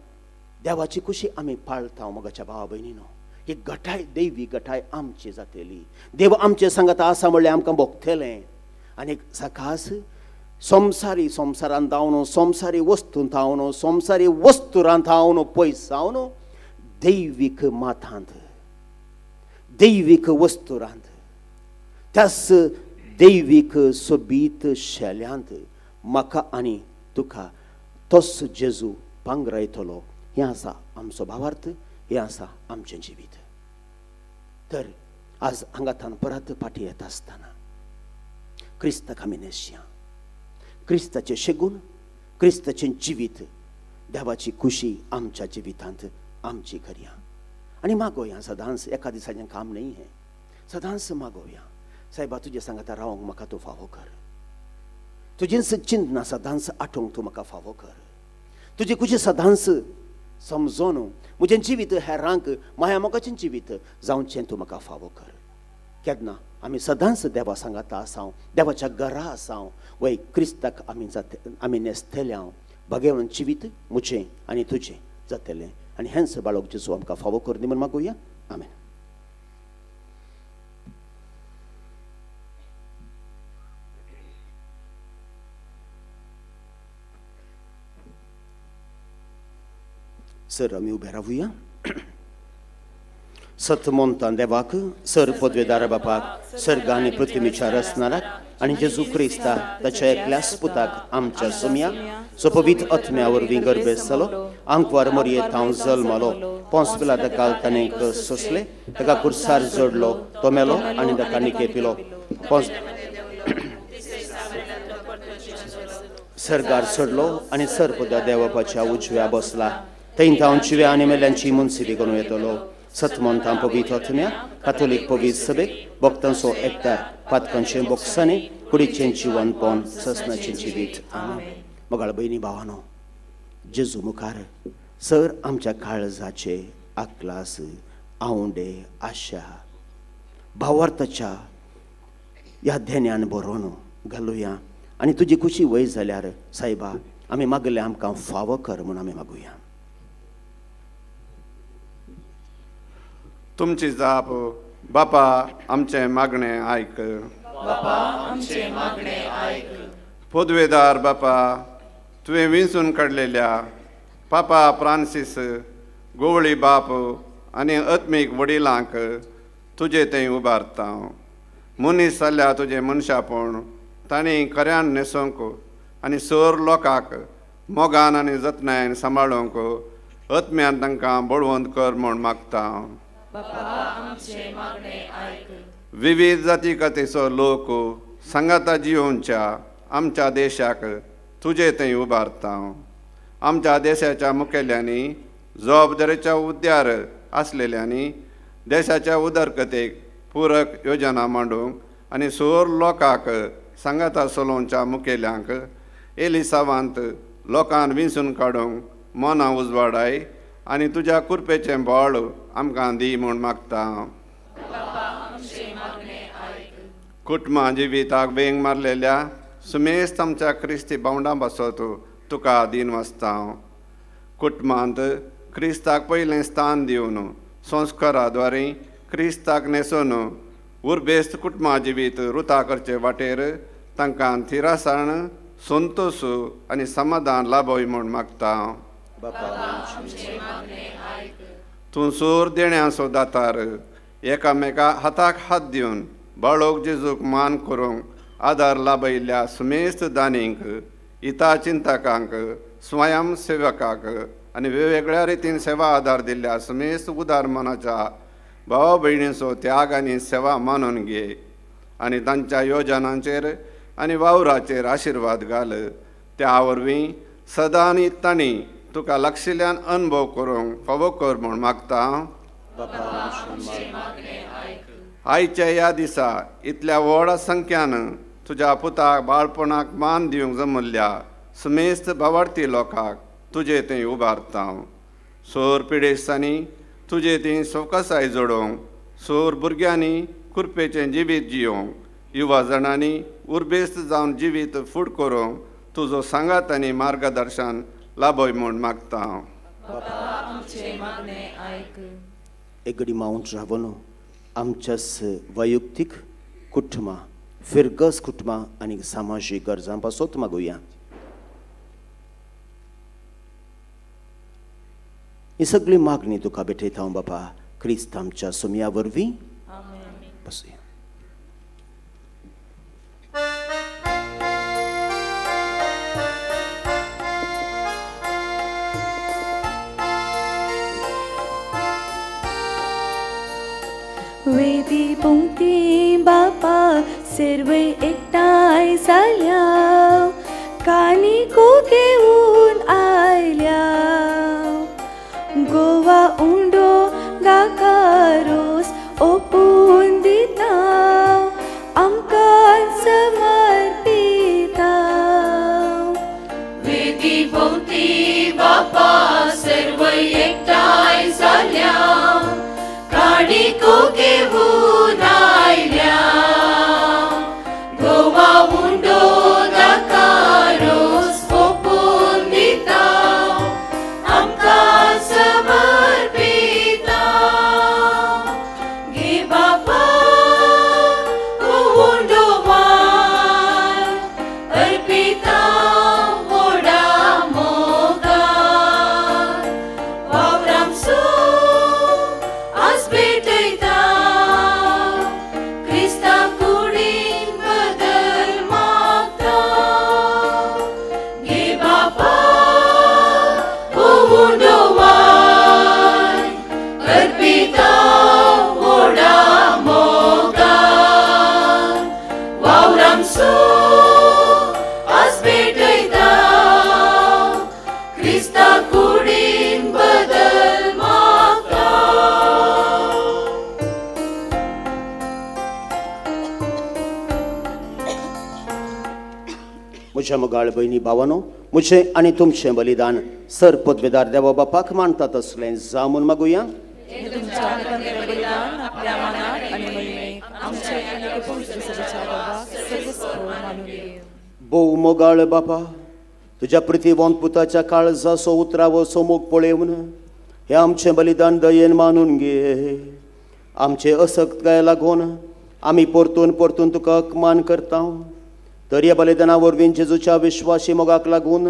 देवाची खुशी आमी पाळता मोगाच्या भावा भयणीनो, ही गठाय दैवी गठाय आमची जातली. देव आमचे सांगाता आसा म्हणल्यार आमकां भोगतलें. आनी सकास संवसारी संवसारांत धांवन, संवसारी वस्तूंत धांवन, संवसारी वस्तुरांत धांवन पयस जावन दैवीक माथांत दैवीक वस्तुरांत त्याच दैवीक सोबीत शेल्यांत म्हाका आनी तुका तोच जेजू पांगरायतलो. हें आसा आमचो भावार्थ, हें आसा आमचें जिवीत. तर आज हांगाथावन परत फाटीं येता आसतना क्रिस्ताक आमी न्हेसया, क्रिस्ताचें शेगून, क्रिस्ताचें जिवीत, देवाची खुशी आमच्या जिवितांत आमची करया. आनी मागोया सदांच, एका दिसाचें काम न्हय हें, सदांच मागोया, सायबा तुजें सांगाता रावंक म्हाका तूं फावो कर, तुजींच चिंतना सदांच आठोवंक तूं म्हाका फावो कर, तुजी खुशी सदांच समजोन म्हजें जिवीत हेरांक माया मोगाचें जिवीत जावचें तूं म्हाका फावो कर. केन्ना आमी सदांच देवा सांगाता आसाव, देवाच्या घरा आसाव, वय क्रिस्ताक आमी जाते आमी न्हेसतले हांव भगेवन जिवीत म्हजें आनी तुजें जातलें. आनी हेंच बाळक जेजू आमकां फावो कर दी म्हूण मागुया. आमेन. सर आमी उबे रावुया. सतमोंतान देवाक, सर पदवेदार बापाक, सर्ग आनी पृथ्वीच्या रचणाराक आनी जेजू क्रिस्ता ताच्या एकल्याच पुताक आमच्या सोम्या सोपवीत आत्म्या वरवीं गर्भेस्त जालो, आंकवार मोरये थावन जल्मलो, पोंस पिलाता काल ताणें सोंसले, ताका कुर्सार जोडलो, तो मेलो आनी ताका निकेपिलो, पोंस सर्गार चडलो आनी सर्पदा देवापाच्या उजव्या बसला, थंय थावन जिव्या आनी मेल्यांची मुन्सिबी करूं येतलो. सतमंतां पवित्र आत्म्या काथोलीक पवित्र सभेक भक्तांचो एकतार पातकांचें बोक्सांनी कुडीचें जिवनपण ससनाचें जिवीत. आमेन. मोगाळ भयणी भावानो, जेजू मुखार सर आमच्या काळजाचे आकलास, आवंडे, आशा भावार्थाच्या ह्या धेन्यान बरोवन घालुया आनी तुजी खुशी वय जाल्यार सायबा आमी मागले आमकां फावो कर म्हूण आमी मागुया. तुमची जाप, बापा आमचें मागणें आयक, बापा आमचें मागणें आयक. पदवेदार बापा, तुवें विंचून काडलेल्या पापा फ्रांसीस गोवळी बाप आनी आत्मीक वडिलांक तुजे थंय उबारता. मनीस जाल्या तुजें मनशापण तांणी खऱ्यान न्हेसोवंक आनी सर लोकांक मोगान आनी जतनायेन सांबाळूंक आत्म्यान तांकां बळवंत कर म्हूण मागता. विविध जाती कथेचो लोक सांगाता जियोवच्या आमच्या देशाक तुजे थंय उबारता. आमच्या देशाच्या मुखेल्यांनी जबाबदारेच्या उद्यार आसलेल्यांनी देशाच्या उदरगतेक पुरक योजना मांडूंक आनी सोर लोकांक सांगाता चलोवच्या मुखेल्यांक एलिसावांत लोकांक विंचून काडूंक मनां उजवाडाय आनी तुज्या कृपेचें बळ आमकां दी म्हूण मागता. कुटुंबां जिविताक वेंग मारलेल्या सुमेस्त आमच्या क्रिस्ती भावंडां पासत तुका दीन वाचता. कुटुंबांत क्रिस्ताक पयलें स्थान दिवन संस्कारा द्वारे क्रिस्ताक न्हेसून उर्बेस्त कुटुंबां जिवीत रुता करचे वाटेर तांकां थिरासाण संतोश आनी समाधान लाभय म्हूण मागता. तूं सूर देण्याचो दातार एकामेका हाताक हात दिवन बाळोक जेजूक मान करूंक आदार लाभयिल्ल्या सुमेस्त दानींक इता चिंतकांक स्वयं सेवकाक आनी वेगवेगळ्या रितीन सेवा आदार दिल्ल्या सुमेस्त उदार मनाच्या भावा भयणींचो त्याग आनी सेवा मानून घे आनी तांच्या योजनांचेर आनी वावराचेर आशिर्वाद घाल. त्या वरवीं सदां आनी तांणी तुका लागशिल्ल्यान अनुभव करूंक फावो कर म्हूण मागता. आयच्या ह्या दिसा इतल्या व्हड संख्यान तुज्या पुताक बाळपणाक मान दिवंक जमल्ल्या सुमेस्त भावार्थी लोकांक तुजे थंय उबारता. सोर पिडेस्तांनी तुजे थंय सवकासाय जोडोवंक, सोर भुरग्यांनी कृपेचें जिवीत जियोवंक, युवा जाणांनी उर्बेस्त जावन जिवीत फूड करूंक तुजो सांगात आनी मार्गदर्शन लाभय म्हूण मागता. एक घडी मावंट रावन आमच्याच वैयक्तीक कुटुंबां, फिरगस कुटुंबां आनी सामाजीक गरजां पासत मागुया. ही सगळी मागणी तुका भेटयता हांव बापा क्रिस्त आमच्या सोमया वरवीं. बसुया. वेदी पंक्ती बापा सर्वय एकठांय जाल्या कानिको घेवन आयल्या गोवा उंडो गाकारोस ओपून दिता आमकां समर्पिता. वेदी पंक्ती बापा सर्वय एकठांय जाल्या काणिको घेवन आयल्या गोवा उंडो दाकारोस ओपून दिता आमकां समर्पिता. घे बापा उंडो मान अर्पिता व्हडा मोगान वावरामसो भेटयता क्रिस्ता कुडीन बदल मागता. घे बापा उंडो वान अर्पिता व्हडा मोगान वावरामसो आज भेटयता क्रिस्ता कुडीन बदल मागता. म्हज्या मोगाळ भयणी भावानो, म्हजें आनी तुमचें बलिदान सर पदवेदार देवा बापाक मानता तसलें जावं म्हूण मागुया. भोव मोगाळ बापा, तुज्या प्रितीवंत पुताच्या काळजाचो उतरावो मोग पळोवन हें आमचें बलिदान दयेन मानून घे. आमचे असक्तकाय लागून आमी परतून परतून तुका अपमान करता. तर ह्या बलिदाना वरवीं जेजूच्या विश्वासी मोगाक लागून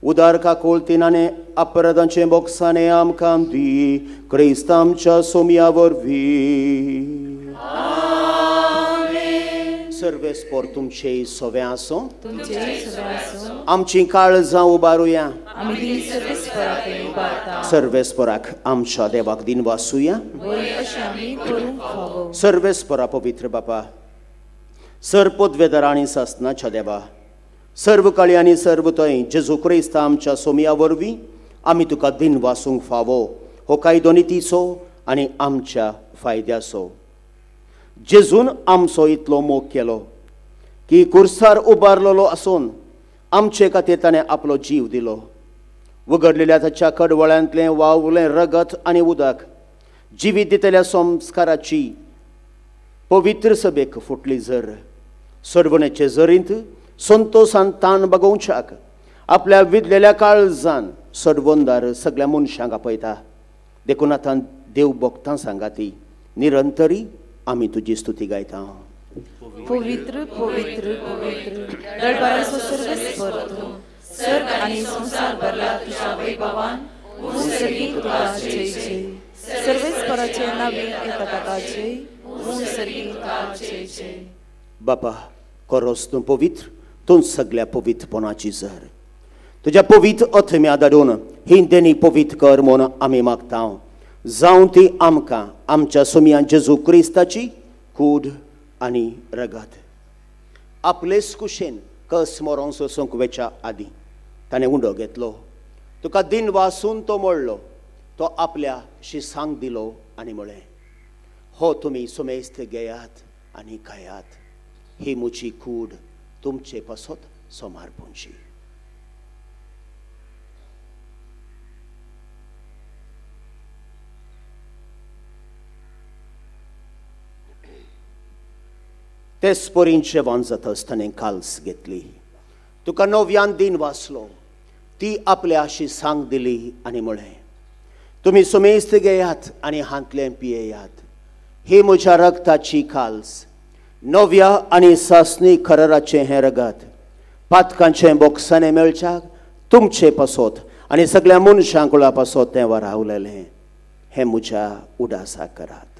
उदार काकुळतीन आनी अपराधांचे बोक्साने आमकां दी क्रिस्त आमच्या सोमया वरवीं. सर्वेस्पोर तुमचे सोवे आसूं. आमची काळजां उबारुया. सर्वेस्पोराक आमच्या देवाक दिन वासूया. सर्वेस्पोरा पवित्र बापा, सर पदवेदार आनी सासनाच्या देवा, सर्व काळी आनी सर्व थंय जेजू क्रिस्त आमच्या सोमया वरवीं आमी तुका दिन वासूंक फावो हो कायदो नितीचो आनी आमच्या फायद्याचो. जेजून आमचो इतलो मोग केलो की कुर्सार उबारलेलो आसून आमचे खातीर ताणें आपलो जीव दिलो. उगडलेल्या ताच्या कडवळ्यांतलें वावलें रगत आनी उदक जिवीत दितल्या संस्काराची पवित्र सभेक फुटली जर सरवणेचे जरींत संतोसान ताण बगोवच्याक आपल्या विदलेल्या काळजान सरवंदार सगळ्या मनशांक आपयता. देखून आतां देव भक्तां सांगाती निरंतरी आमी तुजी स्तुती गायता. पवित्र पवित्र पवित्र दरबाराचो सर्वेस्पर तूं, सर्ग आनी संवसार भरला तुज्या वैभवान. सर्गीं तुका जय जय. सर्वेस्पराचे नांवी येता ताका जय. सर्गीं तुका जय जय. बापा करोस तूं पवित्र, तूं सगळ्या पवित्रपणाची जर तुज्या पवित्र अथम्या धाडून ही देणी पवित्र कर म्हूण आमी मागता. जावं ती आमकां आमच्या सोमयान जेजू क्रिस्ताची कूड आनी रगत. आपलेच कुशेन कस मरोन सोसूंक वेच्या आदीं ताणें उंडो घेतलो, तुका दिन वासून तो मोडलो, तो आपल्या शिसांक दिलो आनी म्हळें, हो तुमी सुमेस्त घेयात आनी खायात, ही म्हजी कूड तुमचे पासत सोमारपुंची. तेच परीन जेवण जातच ताणें काल्स घेतली, तुका नव्यान दिन वाचलो, ती आपल्या शिसांक दिली आनी म्हळें, तुमी सुमेस्त घेयात आनी हांतलें पियेयात, ही म्हज्या रगताची काल्स, नव्या आनी सासणी खरराचें हें रगत पातकांचें बोक्साणें मेळच्याक तुमचे पासत आनी सगळ्या मनशां कुळा पासत तें वरावलेलें, हें म्हज्या उडासाक करात.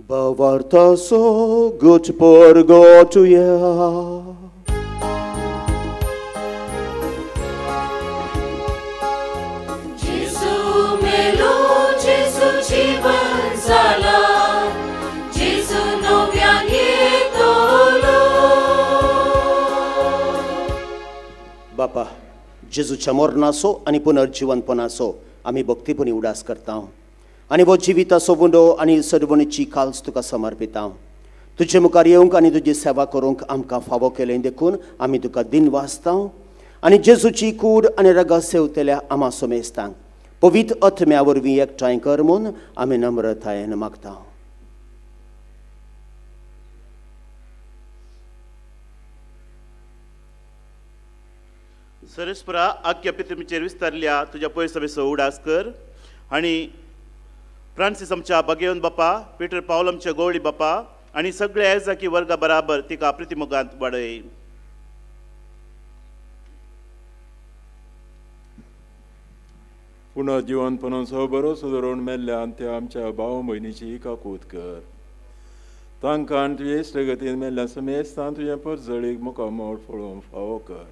Bavartaso gut porgotuya. Gesù melo, Gesù jivan zala, Gesù novyan yetolo. बापा, जेजूच्या मरणाचो आनी पुनर्जीवनपणाचो आमी भक्तीपणी उडास करता आनी हो जिविताचो उंडो आनी सरवणीची काल्स तुका समर्पिता. तुजे मुखार येवंक आनी तुजी सेवा करूंक आमकां फावो केलें देखून आमी तुका दिन वाचता आनी जेजूची कूड आनी रगत सेवतल्या आमा सोमेस्तांक पवित्र आत्म्या वरवीं एकठांय कर म्हूण आमी नम्रतायेन मागता. सरेस्परा आख्या पितृमीचेर विस्तारल्या तुज्या पयसभेचो उडास कर आनी फ्रांसीस आमच्या बागेवन बापा, पिटर पावल आमच्या गोवळी बापा आनी सगळ्या एजाकी वर्गा बराबर तिका प्रतिमुखांत वाडय. पुनः जिवनपणाचो बरो धरून मेल्ल्यान त्या आमच्या भाव भयणीची काकूत कर. तांकां आनी तुजे इश्टगतीन मेल्ल्या समेस्तान तुजें परजळीक मुखामोड पळोवंक फावो कर.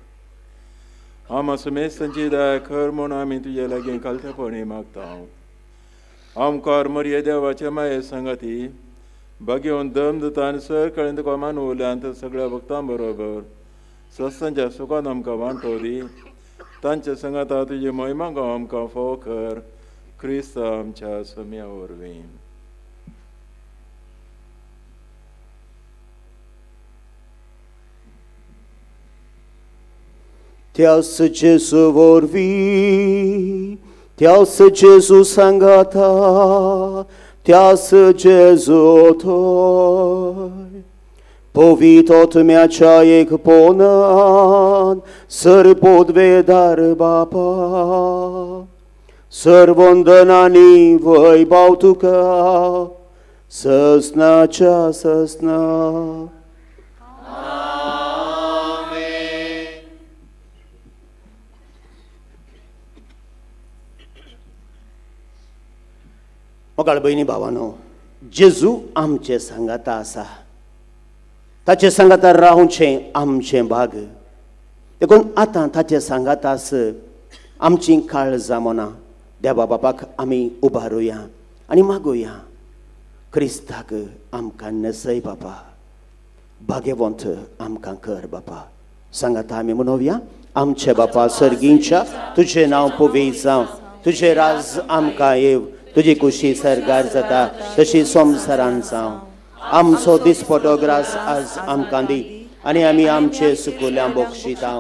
आमा समेस्तांची दया कर म्हूण आमी तुजे लागीं खालतेपणी मागता. आमकार मरिये देवाचे माये सांगाती बागेवन दम दिता आनी सर कळेन तुका मानवल्यान सगळ्या भक्तां बरोबर सस्तांच्या सुखान आमकां वांटो दी. तांच्या सांगाता तुजी महिमा गांव आमकां फावो कर क्रिस्त आमच्या सम्या वरवीं. त्यास जेजू वरवीं, त्यास जेजू सांगाता, त्यास जेजू थंय पवित्र आत्म्याच्या एकपणान सर पदवेदार बापा, सर्वंदनानी वैभव तुका ससनाच्या ससना. मोगाळ भयणी भावानो, जेजू आमचे सांगाता आसा, ताचे सांगाता रावचें आमचें भाग. देखून आतां ताचे सांगाता आस आमची काळजां मनां देवा बापाक आमी उबारुया आनी मागुया, क्रिस्ताक आमकां न्हेसय बापा, भाग्यवंत आमकां कर बापा. सांगाता आमी म्हणोवया, आमचे बापा सर्गींच्या, तुजें नांव पवित्र जावं, तुजें राज आमकां येव, तुजी कुशी सरगार जाता तशी संवसारान जावं. आमचो दिसपटो ग्रास आज आमकां दी आनी आमी आमचे सुकुल्या बक्षिता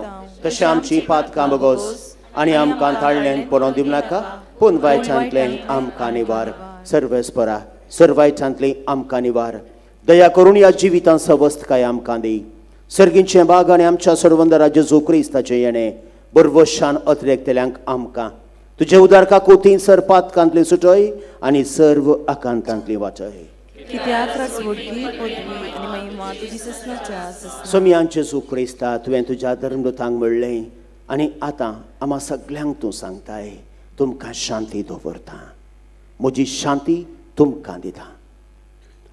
तशें आमची पातकां बगोस आनी आमकां ताळ्ळें पडोवंक दिवं नाका, पूण वायटांतलें आमकां निवार. सर्वेस्परा सर्वायटांतलें आमकां निवार. दया करून ह्या जिवितांत सवस्तकाय आमकां दी. सर्गींचें बाग आनी आमच्या सर्वंदरा जेजू क्रिस्ताचें येणें बरवशान अत्रेकतल्यांक आमकां तुजे उदार काकुतीन सर पातकांतली सुटय आनी सर्व आकांतांतली वाचय. सोमयान जेजू क्रिस्ता, तुवें तुज्या धर्मदूतांक म्हणलें आनी आतां आमा सगल्यांक तूं सांगताय, तुमकां शांती दवरता, म्हजी शांती तुमकां दिता.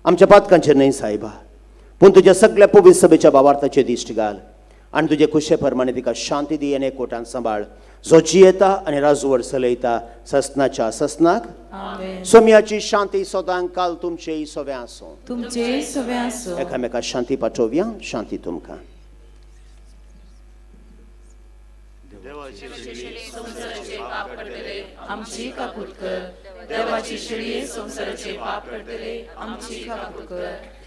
आमच्या पातकांचेर न्हय सायबा, पूण तुज्या सगल्या पवित्र सभेच्या भावार्थाचेर दिश्ट घाल आनी तुजे खुशे प्रमाणे तिका शांती दी आनी एकवटान सांबाळ, जो जियेता आनी राजवट चलयता ससनाच्या ससनाक. सोमयाची शांती सदां काल तुमचेय सव्या आसूं, तुमचेय सव्या आसूं. एकामेका शांती पाठोवया. शांती तुमकां. आमची काकूत कर, देवाची शेळये संवसाराचे पाप करतले आमची काकूत कर,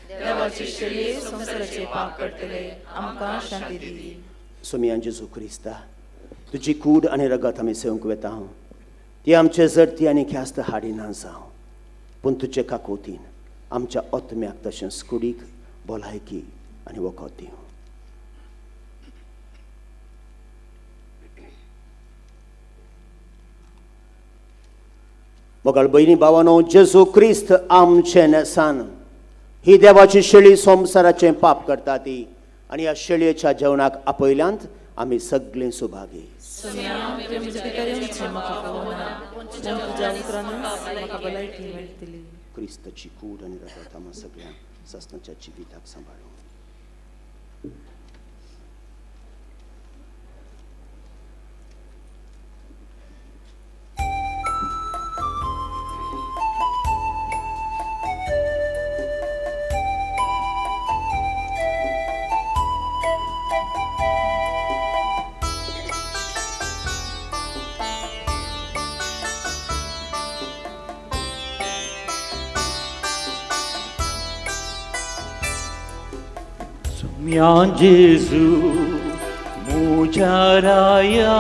देवाची शेळये संवसाराचे पाप करतले आमकां शांती दी. सोमयान जेजू क्रिस्ता, तुजी कूड आनी रगत आमी सेवंक वेता, ती आमचे जडती आनी ख्यास्त हाडिना जावं, पूण तुजे काकुतीन आमच्या आत्म्याक तशेंच कुडीक भलायकी आनी वखद दिवं. मोगाळ भयणी भावानो, जेजू क्रिस्त आमचें न्हेसान ही देवाची शेळी संवसाराचें पाप करता ती आनी ह्या शेळयेच्या जेवणाक आपयल्यांत आमी सगळीं सुभागी. क्रिस्ताची कूड आनी रगत आमकां सगळ्यांक ससनाच्या जिविताक सांबाळूं. जेजू मुझ्या राया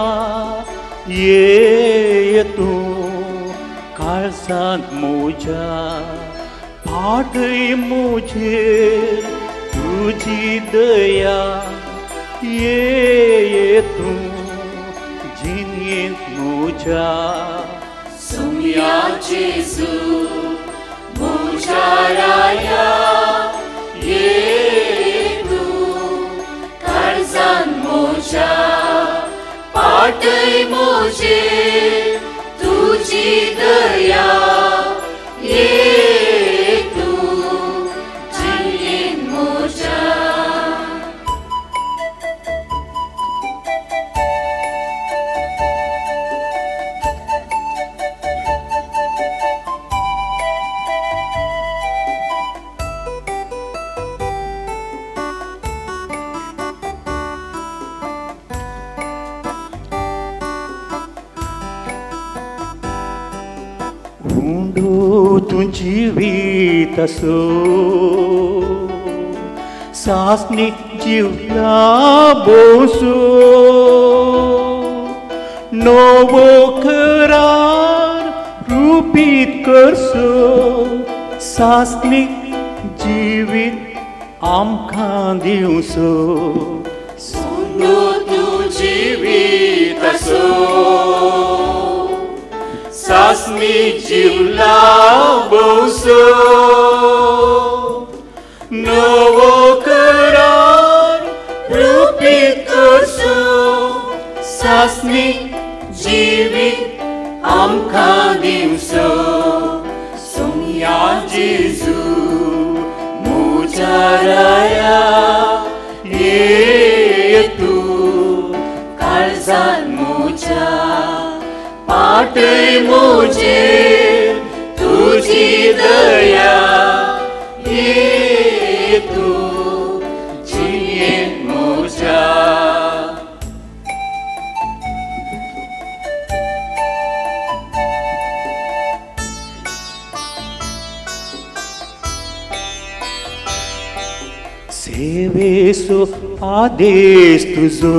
ये तूं काळजांत मुझ्या, पाठय मुझेर तुजी दया, ये तूं जिणेंत मुझ्या. सुम्या जेजू मुझ्या राया ये मोजा, पाटय मोजे तुजी दया, ये तूं जिणेंत मोजा. जिवीत असो सासनी जिवता बोसो, नवो करार रुपीत करसो, सासनी जिवीत आमकां दिवसो. सुंदो तूं जिवीत असो सासनी जीव लाभोवचो नवो करार रुपीत करचो सासनी जिवीत आमकां दिवचो सुमया जेजू म्हज्या राया ये तूं काळजान म्हज्या पाटय म्हजेर तुजी दया ये तूं जियेंत म्हज्या. सेवेसो आदेश तुजो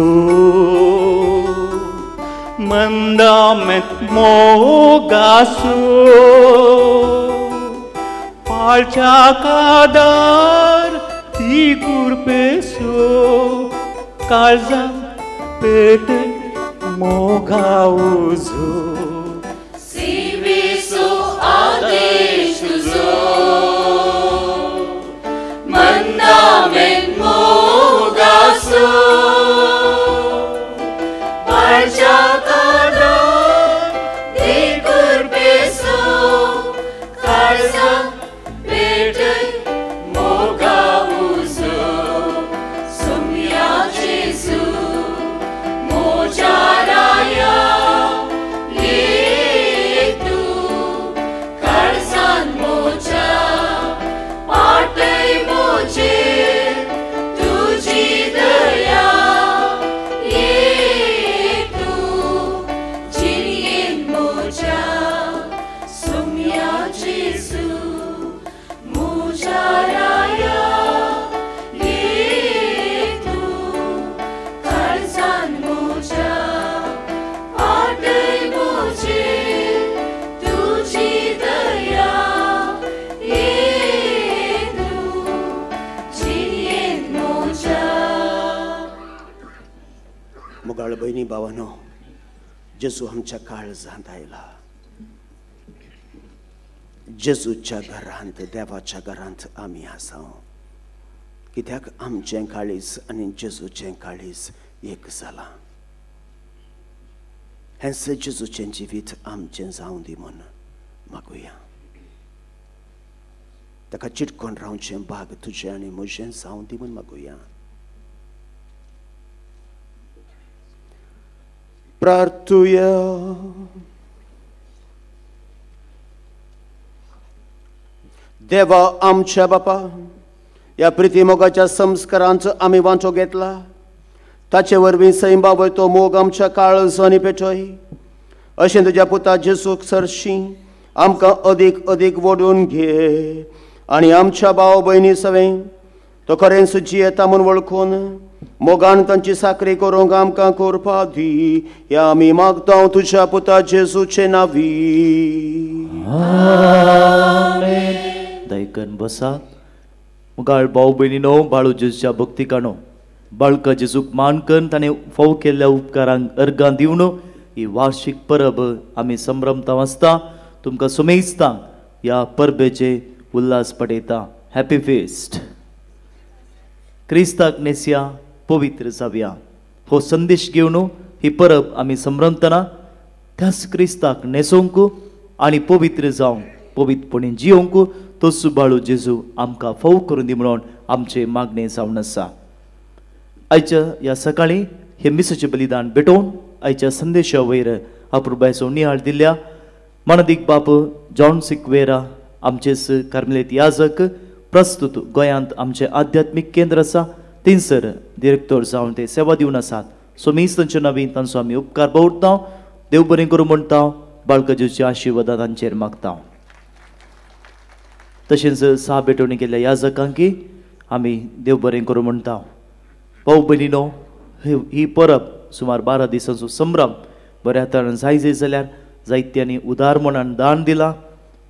मंदामेत मोगासो पाळच्या कादार ती कुरपेसो काळजां पेटय मोगा उजो सेवेसो आदेश तुजो मंदामेत मोगासो पाळच्या कादार ती कुरपेसो काळजां पेटय मोगा उजो सुमया जेजू म्हज्या राया ये तूं काळजान म्हज्या पाटय म्हजेर तुजी दया ये तूं जिणेंत म्हज्या सुमया जेजू म्हज्या राया ये तूं काळजान म्हज्या पाटय म्हजेर तुजी दया ये तूं जिणेंत म्हज्या. मोगाळ भयणी भावानो, जेजू आमच्या काळजांत आयला. जेजूच्या घरांत, देवाच्या घरांत आमी आसा. कित्याक आमचें काळीज आनी जेजूचें काळीज एक जालां. हेंच जेजूचें जिवीत आमचें जावं दी म्हूण मागुया. ताका चिटकोन रावचें भाग तुजें आनी म्हजें जावं दी म्हूण मागुया. प्रार्थुया. देवा आमच्या बापा, ह्या प्रिती मोगाच्या संस्कारांचो आमी वांटो घेतला. ताचे वरवीं सैंबा वयतो मोग आमच्या काळजांनी पेटय. अशें तुज्या पुता जेजूक सरशीं आमकां अदीक अदीक वोडून घे आनी आमच्या भाव भयणी सवें तो खरेंच जियेता म्हूण वळखून मोगान तांची साकरी करूंक आमकां करपा दी. ह्या आमी मागता तुज्या पुता जेजूचे नांवी. दयकन बसा. मुखार भाव भयणीनो, बाळू जेजूच्या भक्तिकानो, बाळका जेजूक मान करून ताणें फाव केल्ल्या उपकारांक अर्गां दिवन ही वार्षिक परब आमी संभ्रमता आसता. तुमकां सुमेस्तांक ह्या परबेचे उल्हास पडयता. Happy feast. क्रिस्ताक नेसया, पवित्र जावया हो संदेश घेवन ही परब आमी संभ्रमतना त्याच क्रिस्ताक न्हेसोवंक आनी पवित्र जावंक, पवित्रपणी जियोवंक तो सुबाळू जेजू आमकां फाव करून दी म्हणून आमचें मागणें जावन आसा. आयच्या ह्या सकाळीं हें मिसाचें बलिदान भेटोवन आयच्या संदेशा वयर अपुरबायचो नियाळ दिल्ल्या मानादीक बाप जॉन सिक्वेरा आमचेच कार्मेलीत याजक, प्रस्तुत गोंयांत आमचें आध्यात्मीक केंद्र आसा थंयसर डिरेक्टर जावन ते सेवा दिवन आसात. सो मीस तांचे नवीन तांचो आमी उपकार दवरता. देव बरें करूं म्हणटा. बाळका जेजूच्या आशिर्वादा तांचेर मागता. तशेंच सहा भेटवणी केल्ल्या याजकांकी आमी देव बरें करूं म्हणटा. भाव भयणीनो, ही परब सुमार 12 दिसांचो संभ्रम बऱ्या तरान जाय जाय जाल्यार जायत्यांनी उदार मनान दान दिला,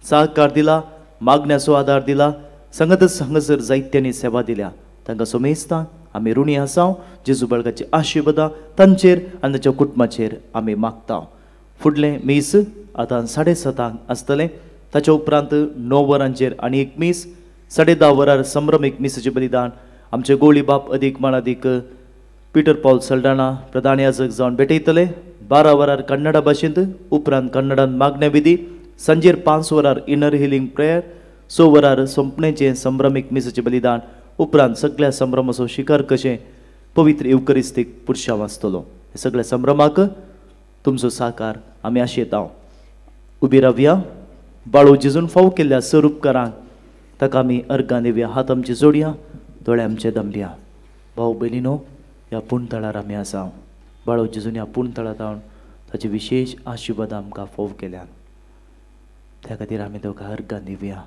सहकार दिला, मागण्याचो आदार दिला. संगतच हांगासर जायत्यांनी सेवा दिल्या. तांकां सोमेस्तां आमी ऋणी आसाव. जेजू बाळकाची आशिर्वादा तांचेर आनी तांच्या कुटुंबाचेर आमी मागता. फुडलें मीस आतां 7:30 आसतलें. ताच्या उपरांत 9 वरांचेर आनी एक मीस, 10:30 वरार संभ्रमीक मिसाचें बलिदान आमचे गोळी बाप अदीक मानादीक पीटर पॉल सल्डाना प्रधान याजक जावन भेटयतले. 12 वरार कन्नडा भाशेंत, उपरांत कन्नडान मागण्या विधी, सांजेर 5 वरार इनर हिलिंग प्रेयर, 6 वरार सोंपणेचें संभ्रमीक मिसाचें बलिदान, उपरांत सगळ्या संभ्रमाचो शिकार कशें पवित्र युकरिस्तीक पुरशांव आसतलो. हे सगळ्या संभ्रमाक तुमचो साकार आमी आशेता. उबी रावया. बाळू जेजून फाव केल्ल्या स्वरूपकारांक ताका आमी अर्गां दिवया. हात आमचे जोडया, दोळे आमचे दमया. भाव भयणीनो, ह्या पुणतळार आमी आसा. बाळू जेजून ह्या पुणतळार हाडून ताचे विशेश आशिर्वाद आमकां फोव केल्यान, त्या खातीर आमी ताका अर्गां दिवया.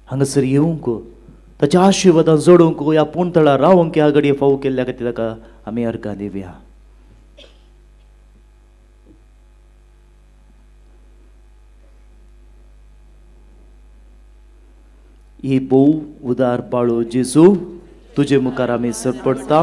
हांगासर येवंक, ताच्या आशिर्वादान जोडूंक, ह्या पुणतळार रावंक ह्या घडये फाव केल्ल्या खातीर ताका आमी अर्गां दिवया. ही भोव उदार बाळू जेजू, तुजे मुखार आमी सरपडटा.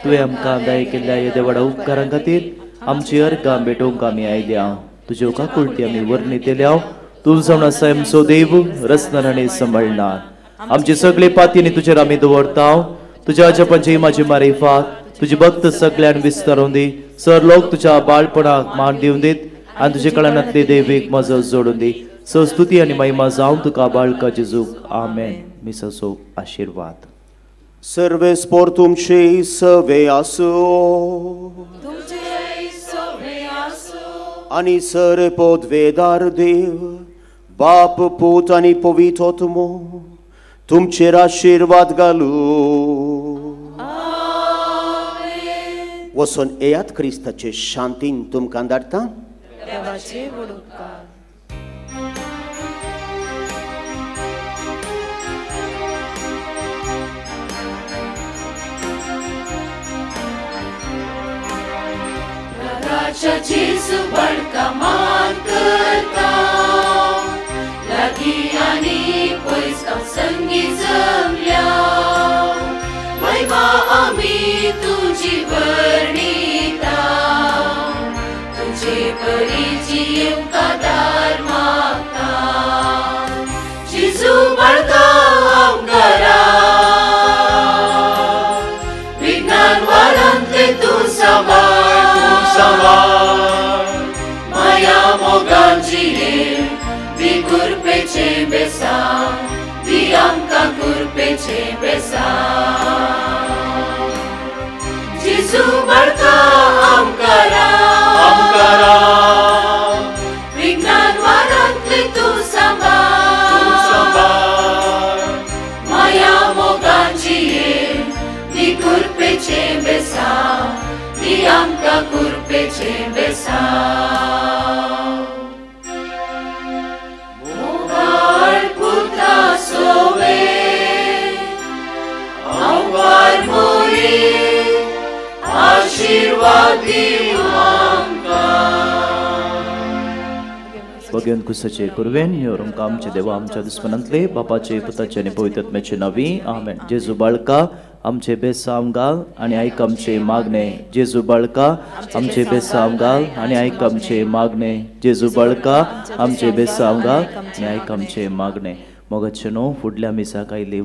तुवें आमकां दाय केल्ल्या येद्या व्हडा उपकारां खातीर आमची अर्गां भेटोवंक आमी आयल्या. तुज्यो काकुळटी आमी वर्णितल्या. तूं जावन आसा आमचो देव, रचणार आनी सांबाळणार. आमची सगळे पातींनी तुजेर आमी दवरता. तुज्या अजपांची म्हाजी मारिफात तुजी भक्त सगळ्यान विस्तारून दी. सर लोक तुज्या बाळपणाक मान दिवन दीत आनी तुजे कळनांतली देवीक मजत जोडून दी. स्तुती आनी महिमा जावं तुका बाळका जेजूक. आमेन. मिसाचो आशिर्वाद. सर्वेस्पोर तुमचे सवे आसो आनी सर पदवेदार देव बाप पूत आनी पवित्र आत्मो तुमचेर आशिर्वाद घालू. वचून येयात क्रिस्ताचे शांतीन तुमकां धाडटा. जेजू बळका मान करता, लागीं आनी पयस हांव संगी जमल्या. महिमा आमी तुजी वर्णिता, तुजे परी जिवंका दार मागता. जेजू बळका आमकारा, विज्ञान वारांतले तूं सांबाळ, माया मोगान जिये दी कुरपेचें बेसांव, दी आमकां कुरपेचें बेसांव. जेजू बळका आमकारा, विज्ञान वारांतले तूं सांबाळ, माया मोगान जिये दी कुरपेचें बेसांव, दी आमकां कुरपेचें बेसांव. मोगाळ पुता सोवे आंवार मोरी आशिर्वाद दिवं आमकां. भगवंत कुसाचे कुरवेन ह्यो आमचे देवा आमच्या दुस्मनांतले बापाचे पुताचे आनी पवित्र आत्म्याचे नांवी. आमेन. जेजू बाळका आमचे बेसांव घाल आनी आयक आमचे मागणे. जेजू बाळका आमचे बेसांव घाल आनी आयक आमचे मागणे. जेजू बाळका आमचे बेसांव घाल आनी आयक आमचे मागणे. मोगाचे न्हू फुडल्या मिसाक आयली.